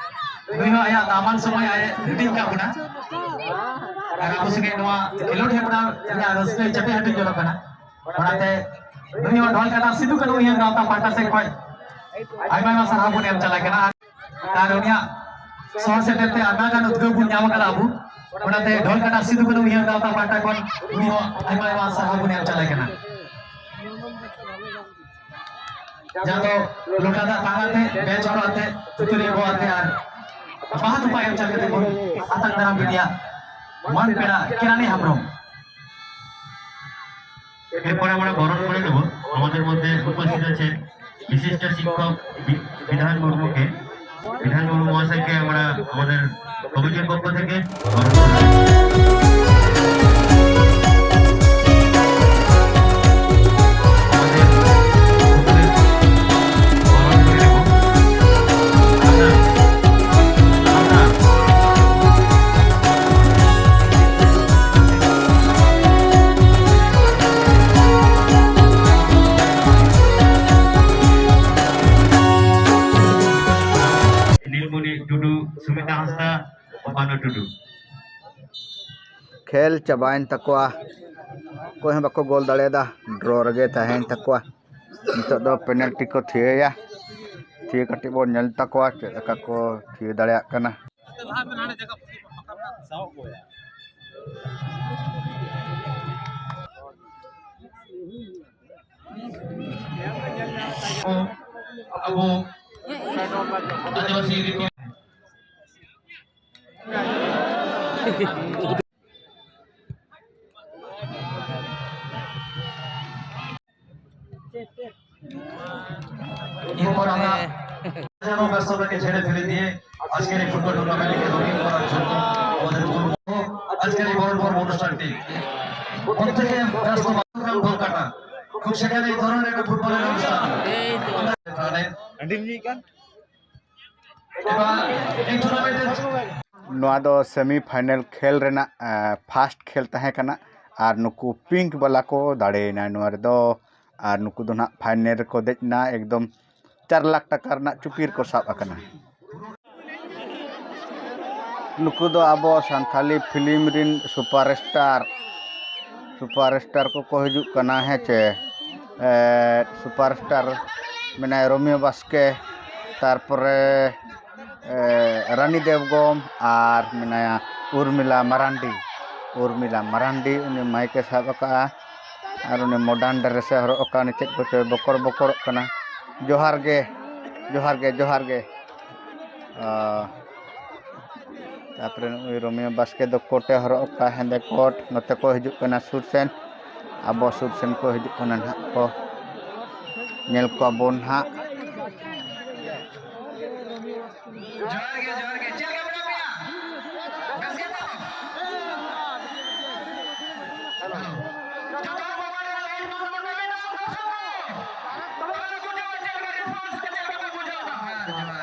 ᱱᱩᱭ ᱦᱚᱸ ᱟᱭᱟᱜ ᱫᱟᱢᱟᱱ ᱥᱚᱢᱚᱭ ᱟᱡ ᱦᱟᱹᱴᱤᱧ ᱠᱟᱜ ᱵᱚᱱᱟ᱾ ᱟᱨ ᱟᱵᱚ ᱥᱚᱸᱜᱮ ᱱᱚᱣᱟ ᱠᱷᱮᱞᱳᱰ ᱦᱮᱯᱨᱟᱣ ᱨᱮᱭᱟᱜ ᱨᱟᱹᱥᱠᱟᱹᱭ ᱪᱟᱯᱮ ᱦᱟᱹᱴᱤᱧ ᱡᱚᱱᱚᱜ ᱠᱟᱱᱟ᱾ ᱚᱱᱟᱛᱮ ᱱᱩᱭ ᱦᱚᱸ ᱰᱷᱚᱞ ᱠᱟᱴᱟ ᱥᱤᱫᱩ ᱠᱟᱹᱱᱦᱩ ᱩᱭᱦᱟᱹᱨ ᱜᱟᱶᱛᱟ ᱯᱟᱦᱴᱟ ᱥᱮᱫ ᱠᱷᱚᱱ ᱟᱭᱢᱟ ᱟᱭᱢᱟ ᱥᱟᱨᱦᱟᱣ ᱵᱚᱱ ᱮᱢ ᱪᱟᱞᱟᱭ ᱠᱟᱱᱟ᱾ ᱟᱨ ᱩᱱᱤᱭᱟᱜ ᱥᱚᱦᱚᱨ ᱥᱮᱴᱮᱨ ᱛᱮ ᱟᱭᱢᱟ ᱜᱟᱱ ᱩᱫᱽᱜᱟᱹᱣ ᱵᱚᱱ ᱧᱟᱢ ᱟᱠᱟᱫᱟ ᱟᱵᱚ᱾ ᱚᱱᱟᱛᱮ ᱰᱷᱚᱞ ᱠᱟᱴᱟ ᱥᱤᱫᱩ ᱠᱟᱹᱱᱦᱩ ᱩᱭᱦᱟᱹᱨ ᱜᱟᱶᱛᱟ ᱯᱟᱦᱴᱟ ᱠᱷᱚᱱ ᱩᱱᱤ ᱦᱚᱸ ᱟᱭᱢᱟ ᱟᱭᱢᱟ ᱥᱟᱨᱦᱟᱣ ᱵᱚᱱ ᱮᱢ ᱪᱟᱞᱟᱭ ᱠᱟᱱᱟ᱾ ᱡᱟᱦᱟᱸ ᱫᱚ ᱞᱚᱴᱟ ᱫᱟᱜ ᱛᱟᱝ ᱟᱛᱮ, ᱵᱮᱪ ᱦᱚᱨᱚᱜ ᱟᱛᱮ, ᱛᱩᱛᱩᱨᱤ ᱜᱚ ᱟᱛᱮ ᱟᱨ ᱵᱟᱦᱟ ᱛᱚᱯᱟ ᱮᱢ ᱪᱟᱞ ᱠᱟᱛᱮ ᱵᱚᱱ ᱟᱛᱟᱝ ᱫᱟᱨᱟᱢ ᱠᱮᱫᱮᱭᱟ ᱢᱟᱹᱱ ᱯᱮᱲᱟ ᱠᱤᱨᱟᱱᱤ ᱦᱮᱢᱵᱨᱚᱢ᱾ এরপরে আমরা বরণ করে নেব আমাদের মধ্যে উপস্থিত আছে বিশিষ্ট শিক্ষক বি- বিধান মুর্মুকে। বিধান মুর্মু মহাশয়কে আমরা আমাদের কমিটির পক্ষ থেকে বরণ করে নেব। আমাদের সকলের বরণ করে নেব। আমরা, আমরা নীলমণি টুডু, সুমিতা হাঁসদা, পানু টুডু। ᱠᱷᱮᱞ ᱪᱟᱵᱟᱭᱮᱱ ᱛᱟᱠᱚᱣᱟ᱾ ᱚᱠᱚᱭ ᱦᱚᱸ ᱵᱟᱠᱚ ᱜᱳᱞ ᱫᱟᱲᱮᱭᱟᱫᱟ, ᱰᱨᱚ ᱨᱮᱜᱮ ᱛᱟᱦᱮᱸᱭᱮᱱ ᱛᱟᱠᱚᱣᱟ᱾ ᱱᱤᱛᱚᱜ ᱫᱚ ᱯᱮᱱᱟᱞᱴᱤ ᱠᱚ ᱛᱷᱤᱭᱟᱹᱭᱟ᱾ ᱛᱷᱤᱭᱟᱹ ᱠᱟᱹᱴᱤᱡ ᱵᱚᱱ ᱧᱮᱞ ᱛᱟᱠᱚᱣᱟ ᱪᱮᱫ ᱞᱮᱠᱟ ᱠᱚ ᱛᱷᱤᱭᱟᱹ ᱫᱟᱲᱮᱭᱟᱜ ᱠᱟᱱᱟ᱾ ᱟᱵᱚ ᱟᱹᱫᱤᱵᱟᱹᱥᱤ ᱨᱤᱛᱤ এরপর আমরা যেন ব্যস্ততাকে ঝেড়ে ফেলে দিয়ে আজকের এই ফুটবল টুর্নামেন্টকে রঙিন করার জন্য আমাদের উদ্যোগ। আজকের এই বড় পর্ব অনুষ্ঠানটি প্রত্যেকে ব্যস্ত, প্রোগ্রাম ঢোল কাটা এবং সেখানে এই ধরনের একটা ফুটবলের অনুষ্ঠান। এই তো। এবার এই টুর্নামেন্টের নᱚᱣᱟ ᱫᱚ ᱥᱮᱢᱤ ᱯᱷᱟᱭᱱᱮᱞ ᱠᱷᱮᱞ ᱨᱮᱱᱟᱜ ᱯᱷᱟᱥᱴ ᱠᱷᱮᱞ ᱛᱟᱦᱮᱸ ᱠᱟᱱᱟ᱾ ᱟᱨ ᱱᱩᱠᱩ ᱯᱤᱝᱠ ᱵᱟᱞᱟ ᱠᱚ ᱫᱟᱲᱮᱭᱮᱱᱟ ᱱᱚᱣᱟ ᱨᱮᱫᱚ᱾ ᱟᱨ ᱱᱩᱠᱩ ᱫᱚ ᱱᱟᱦᱟᱜ ᱯᱷᱟᱭᱱᱮᱞ ᱨᱮᱠᱚ ᱫᱮᱡ ᱮᱱᱟ᱾ ᱮᱠᱫᱚᱢ ᱪᱟᱨ ᱞᱟᱠᱷ ᱴᱟᱠᱟ ᱨᱮᱱᱟᱜ ᱪᱩᱯᱤ ᱨᱮᱠᱚ ᱥᱟᱵ ᱟᱠᱟᱱᱟ᱾ ᱱᱩᱠᱩ ᱫᱚ ᱟᱵᱚ ᱥᱟᱱᱛᱷᱟᱞᱤ ᱯᱷᱤᱞᱢ ᱨᱤᱱ ᱥᱩᱯᱟᱨ ᱥᱴᱟᱨ, ᱥᱩᱯᱟᱨ ᱥᱴᱟᱨ ᱠᱚᱠᱚ ᱦᱤᱡᱩᱜ ᱠᱟᱱᱟ, ᱦᱮᱸ ᱪᱮ᱾ ᱮ, ᱥᱩᱯᱟᱨ ᱥᱴᱟᱨ ᱢᱮᱱᱟᱭᱟ ᱨᱳᱢᱤᱭᱳ ᱵᱟᱥᱠᱮ, ᱛᱟᱨᱯᱚᱨᱮ ᱮ, ᱨᱟᱱᱤ ᱫᱮᱵᱽᱜᱚᱢ ᱟᱨ ᱢᱮᱱᱟᱭᱟ ᱩᱨᱢᱤᱞᱟ ᱢᱟᱨᱟᱱᱰᱤ᱾ ᱩᱨᱢᱤᱞᱟ ᱢᱟᱨᱟᱱᱰᱤ ᱩᱱᱤ ᱢᱟᱭᱤᱠ ᱮ ᱥᱟᱵ ᱟᱠᱟᱫᱼᱟ᱾ ᱟᱨ ᱩᱱᱤ ᱢᱚᱰᱟᱨᱱ ᱰᱨᱮᱥ ᱮ ᱦᱚᱨᱚᱜ ᱟᱠᱟᱫᱼᱟ᱾ ᱩᱱᱤ ᱪᱮᱫ ᱠᱚᱪᱚᱭ ᱵᱚᱠᱚᱨ ᱵᱚᱠᱚᱨᱚᱜ ᱠᱟᱱᱟ᱾ ᱡᱚᱦᱟᱨ ᱜᱮ, ᱡᱚᱦᱟᱨ ᱜᱮ, ᱡᱚᱦᱟᱨ ᱜᱮ᱾ ᱚ, ᱛᱟᱨᱯᱚᱨᱮ ᱱᱩᱜᱼᱩᱭ ᱨᱳᱢᱤᱭᱳ ᱵᱟᱥᱠᱮ ᱫᱚ ᱠᱳᱴ ᱮ ᱦᱚᱨᱚᱜ ᱟᱠᱟᱫᱼᱟ, ᱦᱮᱸᱫᱮ ᱠᱳᱴ᱾ ᱱᱚᱛᱮ ᱠᱚ ᱦᱤᱡᱩᱜ ᱠᱟᱱᱟ ᱥᱩᱨ ᱥᱮᱱ, ᱟᱵᱚ ᱥᱩᱨ ᱥᱮᱱ ᱠᱚ ᱦᱤᱡᱩᱜ ᱠᱟᱱᱟ ᱱᱟᱦᱟᱜ ᱠᱚ, ᱧᱮᱞ ᱠᱚᱣᱟ ᱵᱚᱱ ᱱᱟᱦᱟᱜ᱾ ᱡᱚᱦᱟᱨ ᱜᱮ, ᱡᱚᱦᱟᱨ ᱜᱮ᱾ ᱪᱮᱫ ᱞᱮᱠᱟ ᱢᱮᱱᱟᱜ ᱯᱮᱭᱟ? ᱵᱮᱥ ᱜᱮᱛᱚ? ᱡᱚᱛᱚ ᱦᱚᱲ ᱢᱳᱵᱟᱭᱤᱞ ᱨᱮ ᱞᱟᱭᱤᱱ ᱵᱚᱱᱫᱚ ᱠᱟᱜ ᱢᱮ, ᱫᱚᱨᱥᱚᱠ ᱠᱚ᱾ ᱛᱟᱦᱞᱮ ᱵᱩᱡᱷᱟᱹᱣᱟ ᱪᱮᱫ ᱞᱮᱠᱟ ᱨᱮᱥᱯᱚᱱᱥ, ᱪᱮᱫ ᱞᱮᱠᱟ ᱯᱮ ᱵᱩᱡᱷᱟᱹᱣ ᱮᱫᱟ? ᱡᱚᱛᱚ ᱦᱚᱲ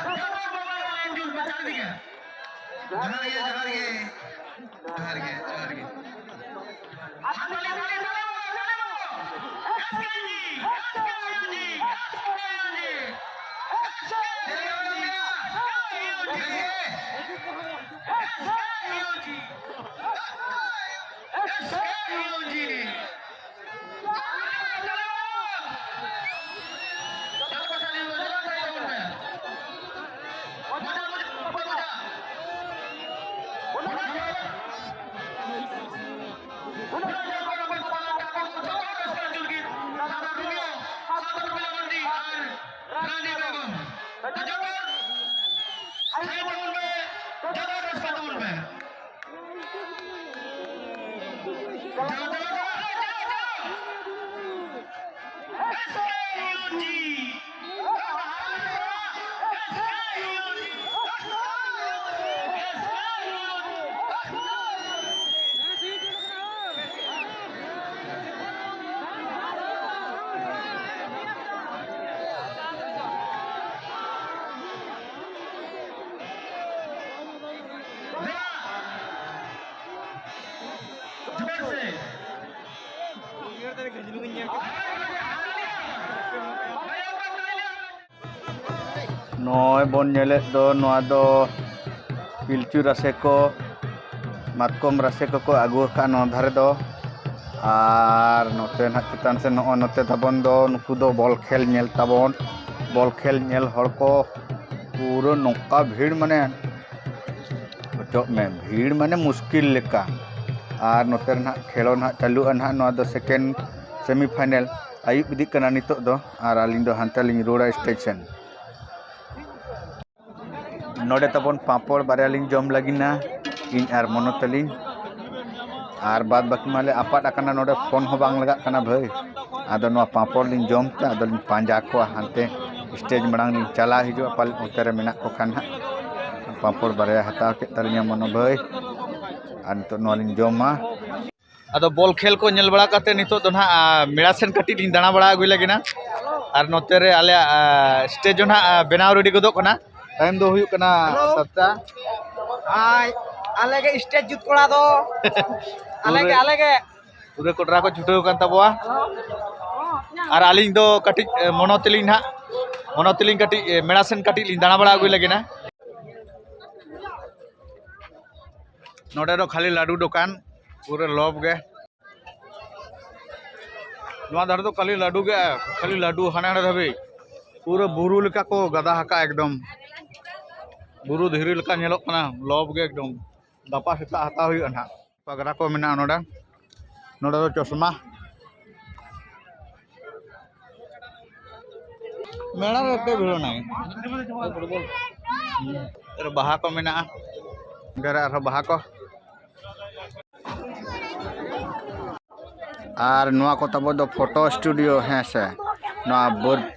ᱢᱳᱵᱟᱭᱤᱞ ᱨᱮ ᱞᱟᱭᱤᱱ ᱡᱩᱞ ᱯᱮ ᱪᱟᱨᱫᱤᱠᱮ᱾ ᱡᱚᱦᱟᱨ ᱜᱮ, ᱡᱚᱦᱟᱨ ᱜᱮ᱾ ᱡᱚᱦᱟᱨ ᱜᱮ, ᱡᱚᱦᱟᱨ ᱜᱮ᱾ ᱟᱨ ᱛᱟᱞᱤ, ᱛᱟᱞᱤ, ᱛᱟᱞᱤ ᱢᱟᱨᱚ, ᱛᱟᱞᱤ ᱢᱟᱨᱚ᱾ ᱮᱥ ᱠᱮ ᱮᱱ ᱡᱤ, ᱮᱥ ᱠᱮ ᱮᱱ ᱡᱤ, ᱮᱥ ᱠᱮ ᱮᱱ ᱡᱤ, ᱮᱥ ᱠᱮ ᱮᱱ ᱡᱤ, ᱮᱥ ᱠᱮ ᱮᱱ ᱡᱤ᱾ ᱱᱚᱜᱼᱚᱭ ᱵᱚᱱ ᱧᱮᱞᱮᱫ ᱫᱚ, ᱱᱚᱣᱟ ᱫᱚ ᱯᱤᱞᱪᱩ ᱨᱟᱥᱮ ᱠᱚ, ᱢᱟᱛᱠᱚᱢ ᱨᱟᱥᱮ ᱠᱚᱠᱚ ᱟᱹᱜᱩ ᱟᱠᱟᱫᱼᱟ ᱱᱚᱣᱟ ᱫᱷᱟᱨᱮ ᱫᱚ᱾ ᱟᱨ ᱱᱚᱛᱮ ᱱᱟᱦᱟᱜ ᱪᱮᱛᱟᱱ ᱥᱮᱫ ᱱᱚᱜᱼᱚᱭ ᱱᱚᱛᱮ ᱛᱟᱵᱚᱱ ᱫᱚ, ᱱᱩᱠᱩ ᱫᱚ ᱵᱚᱞ ᱠᱷᱮᱞ ᱧᱮᱞ ᱛᱟᱵᱚᱱ, ᱵᱚᱞ ᱠᱷᱮᱞ ᱧᱮᱞ ᱦᱚᱲ ᱠᱚ ᱯᱩᱨᱟᱹ ᱱᱚᱝᱠᱟ ᱵᱷᱤᱲ, ᱢᱟᱱᱮ ᱚᱪᱚᱜ ᱢᱮ, ᱵᱷᱤᱲ ᱢᱟᱱᱮ ᱢᱩᱥᱠᱤᱞ ᱞᱮᱠᱟ᱾ ᱟᱨ ᱱᱚᱛᱮ ᱨᱮ ᱱᱟᱦᱟᱜ ᱠᱷᱮᱞᱳ ᱱᱟᱦᱟᱜ ᱪᱟᱹᱞᱩᱜᱼᱟ ᱱᱟᱦᱟᱜ, ᱱᱚᱣᱟ ᱫᱚ ᱥᱮᱠᱮᱱᱰ ᱥᱮᱢᱤ ᱯᱷᱟᱭᱱᱮᱞ᱾ ᱟᱹᱭᱩᱵ ᱤᱫᱤᱜ ᱠᱟᱱᱟ ᱱᱤᱛᱚᱜ ᱫᱚ, ᱟᱨ ᱟᱹᱞᱤᱧ ᱫᱚ ᱦᱟᱱᱛᱮ ᱞᱤᱧ ᱨᱩᱣᱟᱹᱲᱟ ᱥᱴᱮᱡ ᱥᱮᱱ᱾ ᱱᱚᱰᱮ ᱛᱟᱵᱚᱱ ᱯᱟᱸᱯᱚᱲ ᱵᱟᱨᱭᱟ ᱞᱤᱧ ᱡᱚᱢ ᱞᱟᱹᱜᱤᱫ ᱱᱟ, ᱤᱧ ᱟᱨ ᱢᱚᱱᱚ ᱛᱟᱹᱞᱤᱧ᱾ ᱟᱨ ᱵᱟᱫ ᱵᱟᱹᱠᱤ ᱢᱟᱞᱮ ᱟᱯᱟᱫ ᱟᱠᱟᱱᱟ, ᱱᱚᱰᱮ ᱯᱷᱳᱱ ᱦᱚᱸ ᱵᱟᱝ ᱞᱟᱜᱟᱜ ᱠᱟᱱᱟ ᱵᱷᱟᱹᱭ᱾ ᱟᱫᱚ ᱱᱚᱣᱟ ᱯᱟᱸᱯᱚᱲ ᱞᱤᱧ ᱡᱚᱢ ᱛᱮ ᱟᱫᱚ ᱞᱤᱧ ᱯᱟᱸᱡᱟ ᱠᱚᱣᱟ, ᱦᱟᱱᱛᱮ ᱥᱴᱮᱡ ᱢᱟᱲᱟᱝ ᱞᱤᱧ ᱪᱟᱞᱟᱣ ᱦᱤᱡᱩᱜᱼᱟ, ᱯᱟᱞᱮ ᱚᱱᱛᱮ ᱨᱮ ᱢᱮᱱᱟᱜ ᱠᱚ ᱠᱷᱟᱱ ᱦᱟᱸᱜ᱾ ᱯᱟᱸᱯᱚᱲ ᱵᱟᱨᱭᱟ ᱦᱟᱛᱟᱣ ᱠᱮᱫ ᱛᱟᱹᱞᱤᱧᱟ ᱢᱚᱱᱚ ᱵᱷᱟᱹᱭ, ᱟᱨ ᱱᱤᱛᱚᱜ ᱱᱚᱣᱟ ᱞᱤᱧ ᱡᱚᱢᱟ᱾ ᱟᱫᱚ ᱵᱚᱞ ᱠᱷᱮᱞ ᱠᱚ ᱧᱮᱞ ᱵᱟᱲᱟ ᱠᱟᱛᱮ ᱱᱤᱛᱚᱜ ᱫᱚ ᱱᱟᱦᱟᱜ, ᱟ, ᱢᱮᱲᱟ ᱥᱮᱱ ᱠᱟᱹᱴᱤᱡ ᱞᱤᱧ ᱫᱟᱬᱟ ᱵᱟᱲᱟ ᱟᱹᱜᱩᱭ ᱞᱟᱹᱜᱤᱫ ᱱᱟ᱾ ᱟᱨ ᱱᱚᱛᱮ ᱨᱮ ᱟᱞᱮᱭᱟᱜ, ᱟ, ᱥᱴᱮᱡ ᱦᱚᱸ ᱱᱟᱦᱟᱜ, ᱟ, ᱵᱮᱱᱟᱣ ᱨᱮᱰᱤ ᱜᱚᱫᱚᱜ ᱠᱟᱱᱟ᱾ ᱴᱟᱭᱤᱢ ᱫᱚ ᱦᱩᱭᱩᱜ ᱠᱟᱱᱟ ᱦᱮᱞᱳ᱾ ᱥᱟᱛᱴᱟ᱾ ᱟᱭ, ᱟᱞᱮ ᱜᱮ ᱥᱴᱮᱡ ᱡᱩᱛ ᱠᱚᱲᱟ ᱫᱚ᱾ ᱟᱞᱮ ᱜᱮ, ᱯᱩᱨᱟᱹ, ᱟᱞᱮ ᱜᱮ᱾ ᱯᱩᱨᱟᱹ ᱠᱚᱴᱨᱟ ᱠᱚ ᱪᱷᱩᱴᱟᱹᱣ ᱟᱠᱟᱱ ᱛᱟᱵᱚᱣᱟ᱾ ᱟᱨ ᱟᱹᱞᱤᱧ ᱫᱚ ᱠᱟᱹᱴᱤᱡ, ᱮ, ᱢᱚᱱᱚ ᱛᱮᱞᱤᱧ ᱱᱟᱦᱟᱜ, ᱢᱚᱱᱚ ᱛᱮᱞᱤᱧ ᱠᱟᱹᱴᱤᱡ, ᱮ, ᱢᱮᱲᱟ ᱥᱮᱱ ᱠᱟᱹᱴᱤᱡ ᱞᱤᱧ ᱫᱟᱬᱟ ᱵᱟᱲᱟ ᱟᱹᱜᱩᱭ ᱞᱟᱹᱜᱤᱫ ᱱᱟ᱾ ᱱᱚᱰᱮ ᱫᱚ ᱠᱷᱟᱹᱞᱤ ᱞᱟᱹᱰᱩ ᱫᱚᱠᱟᱱ, ᱯᱩᱨᱟᱹ ᱞᱚᱵ ᱜᱮ᱾ ᱱᱚᱣᱟ ᱫᱷᱟᱨᱮ ᱫᱚ ᱠᱷᱟᱹᱞᱤ ᱞᱟᱹᱰᱩ ᱜᱮ, ᱠᱷᱟᱹᱞᱤ ᱞᱟᱹᱰᱩ ᱦᱟᱱᱮ ᱦᱟᱸᱰᱮ ᱫᱷᱟᱹᱵᱤᱡ᱾ ᱯᱩᱨᱟᱹ ᱵᱩᱨᱩ ᱞᱮᱠᱟ ᱠᱚ ᱜᱟᱫᱟ ᱟᱠᱟᱫᱼᱟ ᱮᱠᱫᱚᱢ᱾ ᱵᱩᱨᱩ ᱫᱷᱤᱨᱤ ᱞᱮᱠᱟ ᱧᱮᱞᱚᱜ ᱠᱟᱱᱟ, ᱞᱚᱵ ᱜᱮ ᱮᱠᱫᱚᱢ᱾ ᱜᱟᱯᱟ ᱥᱮᱛᱟᱜ ᱦᱟᱛᱟᱣ ᱦᱩᱭᱩᱜᱼᱟ ᱱᱟᱦᱟᱜ᱾ ᱯᱟᱜᱽᱨᱟ ᱠᱚ ᱢᱮᱱᱟᱜᱼᱟ ᱱᱚᱰᱮ᱾ ᱱᱚᱰᱮ ᱫᱚ ᱪᱚᱥᱢᱟ᱾ ᱢᱮᱞᱟ ᱨᱮ ᱮᱛᱮ ᱵᱷᱤᱲ ᱱᱟᱭ᱾ ᱟᱨ ᱵᱟᱦᱟ ᱠᱚ ᱢᱮᱱᱟᱜᱼᱟ᱾ ᱚᱸᱰᱮ ᱨᱮ ᱟᱨᱦᱚᱸ ᱵᱟᱦᱟ ᱠᱚ᱾ ᱟᱨ ᱱᱚᱣᱟ ᱠᱚ ᱛᱟᱵᱚ ᱫᱚ ᱯᱷᱳᱴᱳ ᱥᱴᱩᱰᱤᱭᱳ, ᱦᱮᱸ ᱥᱮ? ᱱᱚᱣᱟ ᱵᱟᱹᱨ-,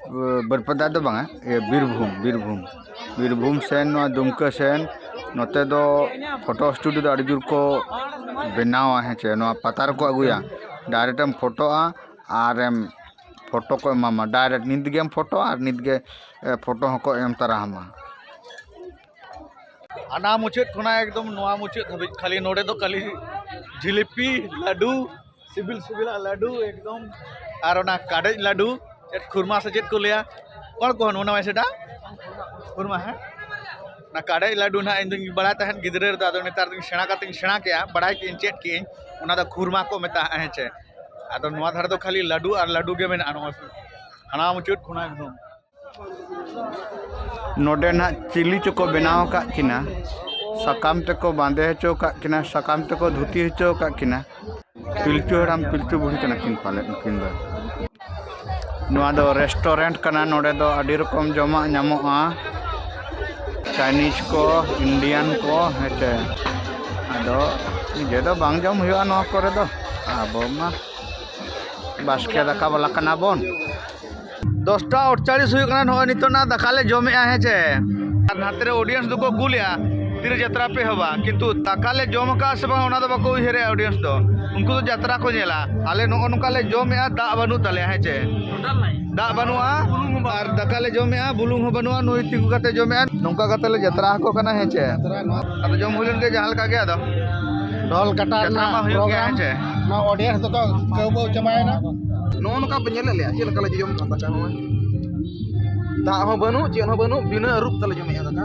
ᱵᱟᱹᱨᱯᱟᱫᱟ ᱫᱚ ᱵᱟᱝᱟ, ᱤᱭᱟᱹ, ᱵᱤᱨᱵᱷᱩᱢ, ᱵᱤᱨᱵᱷᱩᱢ, ᱵᱤᱨᱵᱷᱩᱢ ᱥᱮᱱ, ᱱᱚᱣᱟ ᱫᱩᱢᱠᱟᱹ ᱥᱮᱱ, ᱱᱚᱛᱮ ᱫᱚ ᱯᱷᱳᱴᱳ ᱥᱴᱩᱰᱤᱭᱳ ᱫᱚ ᱟᱹᱰᱤ ᱡᱳᱨ ᱠᱚ ᱵᱮᱱᱟᱣᱟ, ᱦᱮᱸ ᱪᱮ? ᱱᱚᱣᱟ ᱯᱟᱛᱟ ᱨᱮᱠᱚ ᱟᱹᱜᱩᱭᱟ, ᱰᱟᱭᱨᱮᱠᱴ ᱮᱢ ᱯᱷᱳᱴᱳᱜᱼᱟ ᱟᱨᱮᱢ ᱯᱷᱳᱴᱳ ᱠᱚ ᱮᱢᱟᱢᱟ, ᱰᱟᱭᱨᱮᱠᱴ ᱱᱤᱛ ᱜᱮᱢ ᱯᱷᱳᱴᱳᱜᱼᱟ ᱟᱨ ᱱᱤᱛ ᱜᱮ, ᱮ, ᱯᱷᱳᱴᱳ ᱦᱚᱸᱠᱚ ᱮᱢ ᱛᱟᱨᱟ ᱟᱢᱟ᱾ ᱦᱟᱱᱟ ᱢᱩᱪᱟᱹᱫ ᱠᱷᱚᱱᱟᱜ ᱮᱠᱫᱚᱢ ᱱᱚᱣᱟ ᱢᱩᱪᱟᱹᱫ ᱫᱷᱟᱹᱵᱤᱡ ᱠᱷᱟᱹᱞᱤ ᱱᱚᱰᱮ ᱫᱚ ᱠᱷᱟᱹᱞᱤ ᱡᱷᱤᱞᱤᱯᱤ, ᱞᱟᱹᱰᱩ, ᱥᱤᱵᱤᱞ ᱥᱤᱵᱤᱞᱟᱜ ᱞᱟᱹᱰᱩ ᱮᱠᱫᱚᱢ᱾ ᱟᱨ ᱚᱱᱟ ᱠᱟᱰᱮᱡ ᱞᱟᱹᱰᱩ, ᱪᱮᱫ ᱠᱷᱩᱨᱢᱟ ᱥᱮ ᱪᱮᱫ ᱠᱚ ᱞᱟᱹᱭᱟ? ᱠᱚᱲ ᱠᱚ ᱱᱚᱣᱟ ᱢᱟ ᱥᱮᱴᱟ ᱠᱷᱩᱨᱢᱟ, ᱦᱮᱸ? ᱚᱱᱟ ᱠᱟᱰᱮᱡ ᱞᱟᱹᱰᱩ ᱱᱟᱦᱟᱜ ᱤᱧ ᱫᱩᱧ ᱵᱟᱲᱟᱭ ᱛᱟᱦᱮᱸᱫ ᱜᱤᱫᱽᱨᱟᱹ ᱨᱮᱫᱚ, ᱟᱫᱚ ᱱᱮᱛᱟᱨ ᱫᱚᱧ ᱥᱮᱬᱟ ᱠᱟᱛᱮᱧ ᱥᱮᱬᱟ ᱠᱮᱜᱼᱟ, ᱵᱟᱲᱟᱭ ᱠᱮᱜᱼᱟᱹᱧ, ᱪᱮᱫ ᱠᱮᱜᱼᱟᱹᱧ᱾ ᱚᱱᱟ ᱫᱚ ᱠᱷᱩᱨᱢᱟ ᱠᱚ ᱢᱮᱛᱟᱜᱼᱟ, ᱦᱮᱸ ᱪᱮ? ᱟᱫᱚ ᱱᱚᱣᱟ ᱫᱷᱟᱨᱮ ᱫᱚ ᱠᱷᱟᱹᱞᱤ ᱞᱟᱹᱰᱩ ᱟᱨ ᱞᱟᱹᱰᱩ ᱜᱮ ᱢᱮᱱᱟᱜᱼᱟ, ᱱᱚᱣᱟ ᱦᱟᱱᱟ ᱢᱩᱪᱟᱹᱫ ᱠᱷᱚᱱᱟᱜ ᱮᱠᱫᱚᱢ᱾ ᱱᱚᱰᱮ ᱱᱟᱦᱟᱜ ᱪᱤᱞᱤ ᱪᱚᱠᱚ ᱵᱮᱱᱟᱣ ᱟᱠᱟᱫ ᱠᱤᱱᱟ, ᱥᱟᱠᱟᱢ ᱛᱮᱠᱚ ᱵᱟᱸᱫᱮ ᱦᱚᱪᱚ ᱟᱠᱟᱫ ᱠᱤᱱᱟ, ᱥᱟᱠᱟᱢ ᱛᱮᱠᱚ ᱫᱷᱩᱛᱤ ᱦᱚᱪᱚ ᱟᱠᱟᱫ ᱠᱤᱱᱟ᱾ ᱯᱤᱞᱪᱩ ᱦᱟᱲᱟᱢ ᱯᱤᱞᱪᱩ ᱵᱩᱲᱦᱤ ᱠᱟᱱᱟ ᱠᱤᱱ ᱯᱟᱞᱮᱫ ᱱᱩᱠᱤᱱ ᱫᱚ᱾ ᱱᱚᱣᱟ ᱫᱚ ᱨᱮᱥᱴᱩᱨᱮᱱᱴ ᱠᱟᱱᱟ, ᱱᱚᱰᱮ ᱫᱚ ᱟᱹᱰᱤ ᱨᱚᱠᱚᱢ ᱡᱚᱢᱟᱜ ᱧᱟᱢᱚᱜᱼᱟ, ᱪᱟᱭᱱᱤᱡᱽ ᱠᱚ, ᱤᱱᱰᱤᱭᱟᱱ ᱠᱚ, ᱦᱮᱸ ᱪᱮ᱾ ᱟᱫᱚ ᱱᱤᱡᱮ ᱫᱚ ᱵᱟᱝ ᱡᱚᱢ ᱦᱩᱭᱩᱜᱼᱟ ᱱᱚᱣᱟ ᱠᱚᱨᱮ ᱫᱚ, ᱟᱵᱚ ᱢᱟ ᱵᱟᱥᱠᱮ ᱫᱟᱠᱟ ᱵᱟᱞᱟ ᱠᱟᱱᱟ ᱵᱚᱱ᱾ ᱫᱚᱥᱴᱟ ᱟᱴᱪᱟᱞᱤᱥ ᱦᱩᱭᱩᱜ ᱠᱟᱱᱟ, ᱱᱚᱜᱼᱚᱭ ᱱᱤᱛᱚᱜ ᱱᱟᱜ ᱫᱟᱠᱟ ᱞᱮ ᱡᱚᱢᱮᱜᱼᱟ, ᱦᱮᱸ ᱪᱮ᱾ ᱟᱨ ᱱᱟᱛᱮ ᱨᱮ ᱚᱰᱤᱭᱮᱱᱥ ᱫᱚᱠᱚ ᱜᱩᱞᱮᱜᱼᱟ, ᱛᱤᱨᱮ ᱡᱟᱛᱨᱟ ᱯᱮ ᱮᱦᱚᱵᱟ, ᱠᱤᱱᱛᱩ ᱫᱟᱠᱟ ᱞᱮ ᱡᱚᱢ ᱟᱠᱟᱫᱼᱟ ᱥᱮ ᱵᱟᱝ, ᱚᱱᱟ ᱫᱚ ᱵᱟᱠᱚ ᱩᱭᱦᱟᱹᱨᱮᱜᱼᱟ ᱚᱰᱤᱭᱮᱱᱥ ᱫᱚ᱾ ᱩᱱᱠᱩ ᱫᱚ ᱡᱟᱛᱨᱟ ᱠᱚ ᱧᱮᱞᱟ᱾ ᱟᱞᱮ ᱱᱚᱜᱼᱚ ᱱᱚᱝᱠᱟ ᱞᱮ ᱡᱚᱢᱮᱜᱼᱟ, ᱫᱟᱜ ᱵᱟᱹᱱᱩᱜ ᱛᱟᱞᱮᱭᱟ, ᱦᱮᱸ ᱪᱮ᱾ ᱫᱟᱜ ᱵᱟᱹᱱᱩᱜᱼᱟ, ᱟᱨ ᱫᱟᱠᱟ ᱞᱮ ᱡᱚᱢᱮᱜᱼᱟ, ᱵᱩᱞᱩᱝ ᱦᱚᱸ ᱵᱟᱹᱱᱩᱜᱼᱟ, ᱱᱩᱭ ᱛᱤᱸᱜᱩ ᱠᱟᱛᱮ ᱡᱚᱢᱮᱜᱼᱟ᱾ ᱱᱚᱝᱠᱟ ᱠᱟᱛᱮ ᱞᱮ ᱡᱟᱛᱨᱟ ᱟᱠᱚ ᱠᱟᱱᱟ, ᱦᱮᱸ ᱪᱮ᱾ ᱟᱫᱚ ᱡᱚᱢ ᱦᱩᱭ ᱞᱮᱱ ᱜᱮ ᱡᱟᱦᱟᱸ ᱞᱮᱠᱟ ᱜᱮ, ᱟᱫᱚ ᱰᱷᱚᱞ ᱠᱟᱴᱟ ᱡᱟᱛᱨᱟ ᱨᱮᱱᱟᱜ ᱢᱟ ᱦᱩᱭᱩᱜ ᱜᱮᱭᱟ, program, ᱦᱮᱸ ᱪᱮ᱾ ᱱᱚᱣᱟ ᱚᱰᱤᱭᱮᱱᱥ ᱫᱚᱠᱚ ᱠᱟᱹᱣᱵᱟᱹᱣ ᱪᱟᱵᱟᱭᱮᱱᱟ᱾ ᱱᱚᱜᱼᱚ ᱱᱚᱝᱠᱟ ᱯᱮ ᱧᱮᱞᱮᱫ ᱞᱮᱭᱟ, ᱪᱮᱫ ᱞᱮᱠᱟ ᱞᱮ ᱡᱚᱢ ᱠᱟᱱ ᱫᱟᱠᱟ, ᱱᱚᱜᱼᱚᱭ ᱫᱟᱜ ᱦᱚᱸ ᱵᱟᱹᱱᱩᱜ, ᱪᱮᱫ ᱦᱚᱸ ᱵᱟᱹᱱᱩᱜ, ᱵᱤᱱᱟᱹ ᱟᱹᱨᱩᱵ ᱛᱮᱞᱮ ᱡᱚᱢᱮᱜᱼᱟ ᱫᱟᱠᱟ᱾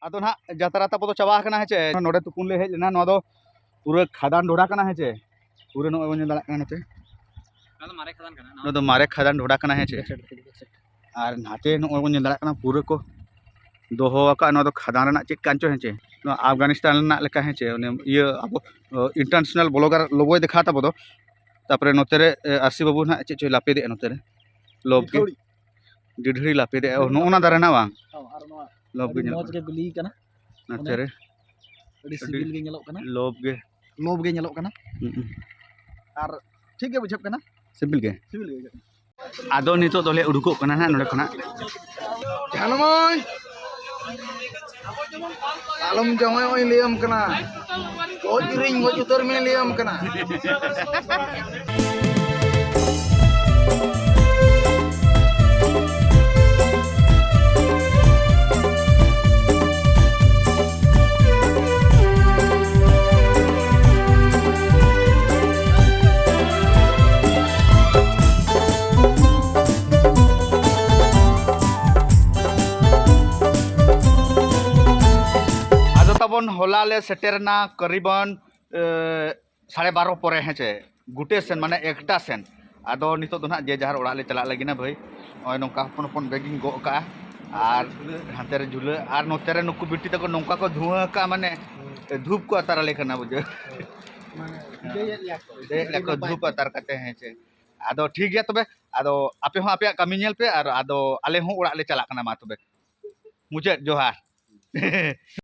ᱟᱫᱚ ᱱᱟᱦᱟᱜ ᱡᱟᱛᱨᱟ ᱛᱟᱵᱚ ᱫᱚ ᱪᱟᱵᱟ ᱟᱠᱟᱱᱟ, ᱦᱮᱸ ᱪᱮ? ᱱᱚᱰᱮ ᱛᱩᱯᱩᱱ ᱞᱮ ᱦᱮᱡ ᱞᱮᱱᱟ᱾ ᱱᱚᱣᱟ ᱫᱚ ᱯᱩᱨᱟᱹ ᱠᱷᱟᱫᱟᱱ ᱰᱷᱚᱰᱟ ᱠᱟᱱᱟ, ᱦᱮᱸ ᱪᱮ? ᱯᱩᱨᱟᱹ ᱱᱚᱜᱼᱚᱭ ᱵᱚᱱ ᱧᱮᱞ ᱫᱟᱲᱮᱭᱟᱜ ᱠᱟᱱᱟ ᱱᱚᱛᱮ᱾ ᱱᱚᱣᱟ ᱫᱚ ᱢᱟᱨᱮ ᱠᱷᱟᱫᱟᱱ ᱠᱟᱱᱟ᱾ ᱱᱚᱣᱟ ᱫᱚ ᱢᱟᱨᱮ ᱠᱷᱟᱫᱟᱱ ᱰᱷᱚᱰᱟ ᱠᱟᱱᱟ, ᱦᱮᱸ ᱪᱮ? ᱟᱨ ᱱᱟᱛᱮ ᱱᱚᱜᱼᱚᱭ ᱵᱚᱱ ᱧᱮᱞ ᱫᱟᱲᱮᱭᱟᱜ ᱠᱟᱱᱟ, ᱯᱩᱨᱟᱹ ᱠᱚ ᱫᱚᱦᱚ ᱟᱠᱟᱫ ᱱᱚᱣᱟ ᱫᱚ ᱠᱷᱟᱫᱟᱱ ᱨᱮᱱᱟᱜ ᱪᱮᱫ ᱠᱟᱱ ᱪᱚ, ᱦᱮᱸ ᱪᱮ? ᱱᱚᱣᱟ ᱟᱯᱷᱜᱟᱱᱤᱥᱛᱟᱱ ᱨᱮᱱᱟᱜ ᱞᱮᱠᱟ, ᱦᱮᱸ ᱪᱮ? ᱚᱱᱮ ᱤᱭᱟᱹ ᱟᱵᱚ, ᱚ, ᱤᱱᱴᱟᱨᱱᱮᱥᱱᱟᱞ ᱵᱞᱚᱜᱟᱨ ᱞᱳᱜᱳᱭ ᱫᱮᱠᱷᱟᱣ ᱛᱟᱵᱚ ᱫᱚ᱾ ᱛᱟᱯᱚᱨᱮ ᱱᱚᱛᱮ ᱨᱮ, ᱮ, ᱟᱨ ᱥᱤ ᱵᱟᱹᱵᱩ ᱱᱟᱦᱟᱜ ᱪᱮᱫ ᱪᱚᱭ ᱞᱟᱯᱮᱫᱮᱜᱼᱟ ᱱᱚᱛᱮ ᱨᱮ᱾ ᱞᱚᱵ ᱜᱮ᱾ ᱰᱤᱰᱷᱟᱹᱣᱲᱤ᱾ ᱰᱤᱰᱷᱟᱹᱣᱲᱤ ᱞᱟᱯᱮᱫᱮᱜᱼᱟ᱾ ᱚ, ᱱᱚᱜᱼᱚ ᱱᱟ ᱫᱟᱨᱮ ᱨᱮᱱᱟᱜ ᱵᱟᱝ? ᱦᱚᱸ, ᱟᱨ ᱱᱚᱣᱟ ᱞᱚᱵ ᱟᱹᱰᱤ ᱜᱮ ᱧᱮᱞᱚᱜ ᱢᱚᱡᱽ ᱠᱟᱱᱟ᱾ ᱜᱮ ᱵᱤᱞᱤ ᱠᱟᱱᱟ᱾ ᱱᱚᱛᱮ ᱚᱱᱮ ᱨᱮ᱾ ᱟᱹᱰᱤ ᱟᱹᱰᱤ ᱥᱤᱵᱤᱞ ᱜᱮ ᱧᱮᱞᱚᱜ ᱠᱟᱱᱟ᱾ ᱞᱚᱵ ᱜᱮ᱾ ᱞᱚᱵ ᱜᱮ ᱧᱮᱞᱚᱜ ᱠᱟᱱᱟ᱾ ᱦᱩᱸ, ᱦᱩᱸ᱾ ᱟᱨ ᱴᱷᱤᱠ ᱜᱮ ᱵᱩᱡᱷᱟᱹᱜ ᱠᱟᱱᱟ᱾ ᱥᱤᱵᱤᱞ ᱜᱮ᱾ ᱥᱤᱵᱤᱞ ᱜᱮ ᱵᱩᱡᱷᱟᱹᱜ ᱠᱟᱱᱟ᱾ ᱟᱫᱚ ᱱᱤᱛᱚᱜ ᱫᱚᱞᱮ ᱩᱰᱩᱠᱚᱜ ᱠᱟᱱᱟ ᱱᱟᱦᱟᱜ ᱱᱚᱰᱮ ᱠᱷᱚᱱᱟᱜ᱾ ᱡᱷᱟᱱᱢᱟᱹᱭ, ᱟᱞᱚᱢ ᱡᱟᱶᱟᱭᱚᱜ ᱤᱧ ᱞᱟᱹᱭᱟᱢ ᱠᱟᱱᱟ, ᱜᱚᱡ ᱨᱤᱧ ᱜᱚᱡ ᱩᱛᱟᱹᱨ ᱢᱮ ᱞᱟᱹᱭᱟᱢ ᱠᱟᱱᱟ᱾ ᱟᱫᱚ ᱛᱟᱵᱚᱱ ᱦᱚᱞᱟ ᱞᱮ ᱥᱮᱴᱮᱨᱮᱱᱟ ᱠᱚᱨᱤᱵᱚᱱ, ᱮ, ᱥᱟᱲᱮ ᱵᱟᱨᱚ ᱯᱚᱨᱮ, ᱦᱮᱸ ᱪᱮ, ᱜᱩᱴᱮ ᱥᱮᱱ, ᱢᱟᱱᱮ ᱮᱠᱴᱟ ᱥᱮᱱ᱾ ᱟᱫᱚ ᱱᱤᱛᱚᱜ ᱫᱚ ᱱᱟᱦᱟᱜ ᱡᱮ ᱡᱟᱦᱟᱨ ᱚᱲᱟᱜ ᱞᱮ ᱪᱟᱞᱟᱜ ᱞᱟᱹᱜᱤᱫ ᱱᱟ ᱵᱷᱟᱹᱭ᱾ ᱱᱚᱜᱼᱚᱭ ᱱᱚᱝᱠᱟ ᱦᱚᱯᱚᱱ ᱦᱚᱯᱚᱱ ᱵᱮᱜᱽ ᱤᱧ ᱜᱚᱜ ᱠᱟᱜᱼᱟ, ᱟᱨ ᱦᱟᱱᱛᱮ ᱨᱮ ᱡᱷᱩᱞᱟᱹ, ᱟᱨ ᱱᱚᱛᱮ ᱨᱮ ᱱᱩᱠᱩ ᱵᱤᱴᱤ ᱛᱟᱠᱚ ᱱᱚᱝᱠᱟ ᱠᱚ ᱫᱷᱩᱣᱟᱹ ᱠᱟᱜᱼᱟ, ᱢᱟᱱᱮ ᱫᱷᱩᱯ ᱠᱚ ᱟᱛᱟᱨ ᱟᱞᱮ ᱠᱟᱱᱟ, ᱵᱩᱡᱷᱟᱹᱣ᱾ ᱢᱟᱱᱮ ᱫᱮᱡ ᱟᱠᱚ ᱫᱷᱩᱯ ᱟᱛᱟᱨ ᱠᱟᱛᱮ, ᱦᱮᱸ ᱪᱮ᱾ ᱟᱫᱚ ᱴᱷᱤᱠ ᱜᱮᱭᱟ ᱛᱚᱵᱮ, ᱟᱫᱚ ᱟᱯᱮ ᱦᱚᱸ ᱟᱯᱮᱭᱟᱜ ᱠᱟᱹᱢᱤ ᱧᱮᱞ ᱯᱮ, ᱟᱨ ᱟᱫᱚ ᱟᱞᱮ ᱦᱚᱸ ᱚᱲᱟᱜ ᱞᱮ ᱪᱟᱞᱟᱜ ᱠᱟᱱᱟ᱾ ᱢᱟ ᱛᱚᱵᱮ, ᱢᱩᱪᱟᱹᱫ ᱡᱚᱦᱟᱨ᱾